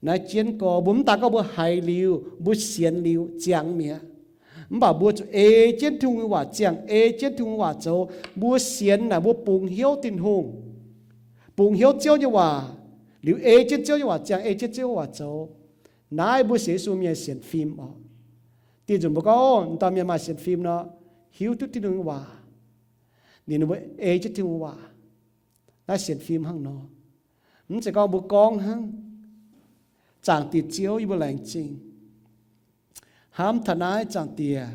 Naaiv jienv gorx, mbuo mv daan gorngv mbuo haiz liuz, mbuo sienx liuz ziangx mi'aqv. Mv baac mbuo zuqc ei jienv Tin-Hungh nyei waac ziangh, ei jienv Tin-Hungh nyei waac zoux. Mbuo sienx naaic mbuo bungx hnyouv Tin-Hungh, bungx hnyouv Ziouv nyei waac, liuz ei jienv Ziouv nyei waac ziangh, ei jienv Ziouv nyei waac zoux. Naaiv mbuo sienx Yesu mienh sienx fim orqc. Dieh nzunc mbuo gorngv, o, m'dauh mienh maaih sienx fim nor, hiuv duqv Tin-Hungh nyei waac, ninh mbuo ei jienv Tin-Hungh nyei waac. Naaiv sienx fim hnangv nor. Mv zeiz gorngv mbuo gorngv hnangv, Zaangc Diex Ziouv, yie mbuo laengz zingh. Hnamv taux naaiv, Zaangc Diex,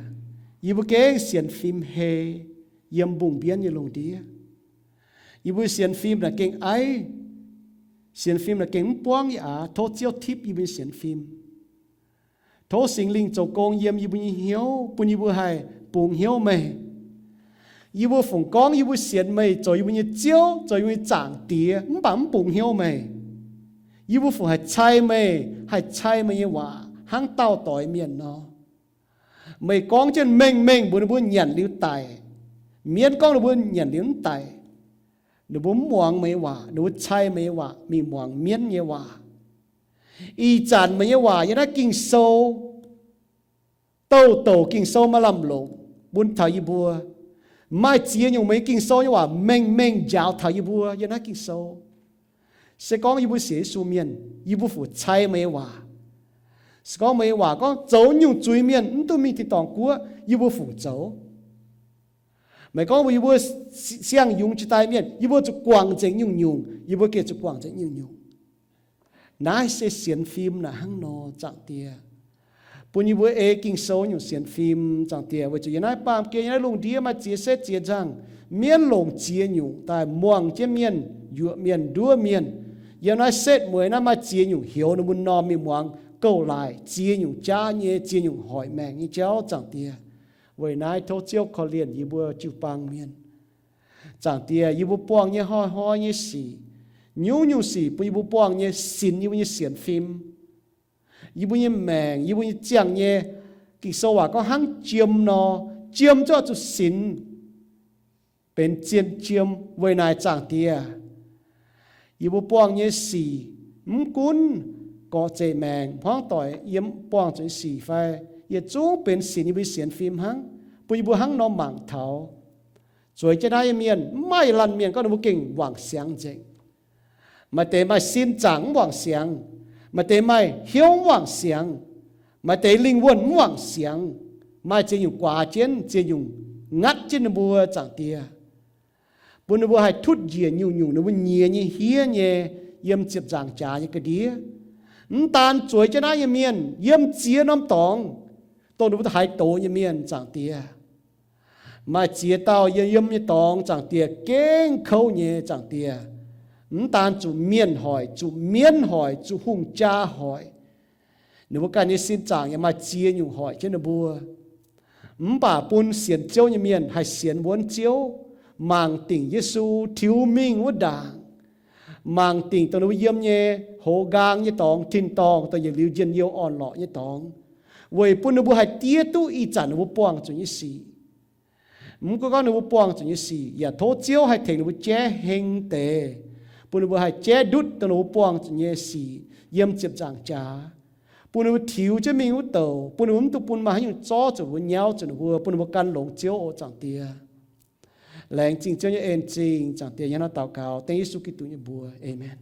yie mbuo gengh sienx fim hei yiem mbungh mbienv nyei lungh ndiev. Yie mbuo sienx fim naaic gengh aiv. Sienx fim naaic gengh mv buangv yie aqv. Tov Ziouv tipv yie mbuo nyei sienx fim. Tov Singx Lingh zoux gong yiem yie mbuo nyei hnyouv, bun yie mbuo haih bungx hnyouv meih. Yie mbuo fungc gorngv yie mbuo sienx meih zoux yie mbuo nyei Ziouv, zoux yie mbuo nyei Zaangc Diex, mv baac mv bungx hnyouv meih. Yie mbuo fungc haih cai meih, haih cai meih nyei waac hnangv dauh doix mienh nor. Meih gorngv jienv mengh mengh mbuox ninh mbuo nyanc liuz daic. Mienv gorngv ninh mbuo nyanc liuz mv daic. Ninh mbuo mv muangx meih nyei waac, ninh mbuo cai meih nyei waac mingh muangx mienv nyei waac. Ih zanc meih nyei waac yiem naaiv Ging-Sou, douh douc Ging-Sou maaih lamh longc bun taux yie mbuo. Maaih ziex nyungc meih nyei Ging-Sou nyei waac mengh mengh njaaux taux yie mbuo yiem naaiv Ging-Sou. Se gorngv yie mbuo sienx Yesu mienh, yie mbuo fungc cai meih nyei waac. Se gorngv meih nyei waac gorngv zoux nyungc zuiz mienh mv duqv mingh tin-dorngh guoqv, yie mbuo fungc zoux. Meih gorngv mbuox yie mbuo siang-yungz jiex daaih mienh, yie mbuo zuqc guangc nzengc nyungc-nyungc, yie mbuo gengh zuqc guangc nzengc nyungc-nyungc. Naaiv se sienx fim naaic hnangv nor, Zaangc Diex. Bun yie mbuo ei Ging-Sou nyungc sienx fim, Zaangc Diex, weic zuqc yiem naaiv baamh gen, yiem naaiv lungh ndiev maaih ziex setv ziex nzangh, mienv longc ziex nyungc daaih muangh jienv mienh, yuoqc mienh, nduov mienh. Yiem naaiv setv mueiz naaiv maaih ziex nyungc hioux ninh mbuo m'normh mingh muangx gouv-laaic, ziex nyungc jaav nyei, ziex nyungc hoic maengc nyei jauv, Zaangc Diex. Weic naaiv tov Ziouv korv-lienh yie mbuo jiu-baang mienh. Zaangc Diex, yie mbuo buangh nyei hnoi-hnoi nyei sic, nyungc-nyungc sic bun yie mbuo buangh nyei sinx yie mbuo nyei sienx fim. Yie mbuo nyei maengc, yie mbuo nyei ziangh nyei, Ging-Sou waac gorngv hnangv jiem nor, jiem zuqc zuqc sinx benx zien jiem. Weic naaic Zaangc Diex, yie mbuo buangh nyei sic, mv gunv gorqv-zeqc maengc, hmuangv doic yiem buangh zuqc nyei sic fai, yietc zungv benx sinx yie mbuo nyei sienx fim hnangv, bun yie mbuo hnangv nor mangc taux. Zueiz jienv naaiv nyei mienh, mv maaih laanh mienh gorngv ninh mbuo gengh wangc siangx nzengc. Maaih deix maaih sin zaangc mv wangc siangx, maaih deix maaih hnyouv mv wangc siangx, maaih deix lingh wuonh mv wangc siangx, maaih ziex nyungc guaax jienv, ziex nyungc ngatv jienv ninh mbuo, Zaangc Diex. Bun ninh mbuo haih tutv njiec nyungc-nyungc ninh mbuo nyiex nyei hiev nyei yiem ziepc nzaangc jaax nyei ga'ndiev. Mv daan zueiz jienv naaiv nyei mienh, yiem ziex norm dorngx, dongh ninh mbuo haaix doz nyei mienh, Zaangc Diex. Maaih ziex dauh yiem yiem nyei dorngx, Zaangc Diex, gengh kouv nyei, Zaangc Diex. Mv daan zuqc mienh hoic, zuqc mienv hoic, zuqc hungh jaa hoic. Ninh mbuo ganh nyei sin zaangc yaac maaih ziex nyungc hoic jienv ninh mbuo. Mv baac bun sienx Ziouv nyei mienh haih sienx wuonv Ziouv, mangc dingc Yesu tiux mingh wuov ndaangc, mangc dingc dongh ninh mbuo yiem nyei hoz nqaang nyei dorngx, tin-dorngh, dongh yietc liuz njien-youh orn-lorqc nyei dorngx, weic bun ninh mbuo haih diev duqv ih zanc ninh mbuo buangh zuqc nyei sic. Mv gunv gorngv ninh mbuo buangh zuqc nyei sic, yaac tov Ziouv haih tengx ninh mbuo jaiv heng deix, bun ninh mbuo haih jaiv ndutv dongh ninh mbuo buangh zuqc nyei sic yiem ziepc nzaangc jaax, bun ninh mbuo tiux jienv mingh wuov douc, bun ninh mbuo mv dungx bun maaih haaix nyungc zorv zuqc ninh mbuo, nyauv zuqc ninh mbuo, bun ninh mbuo gan longx Ziouv oc, Zaangc Diex. Laengz zingh Ziouv nyei en-zingh, Zaangc Diex, yiem naaiv daux gaux dengv Yesu Giduc nyei mbuox. Aamen.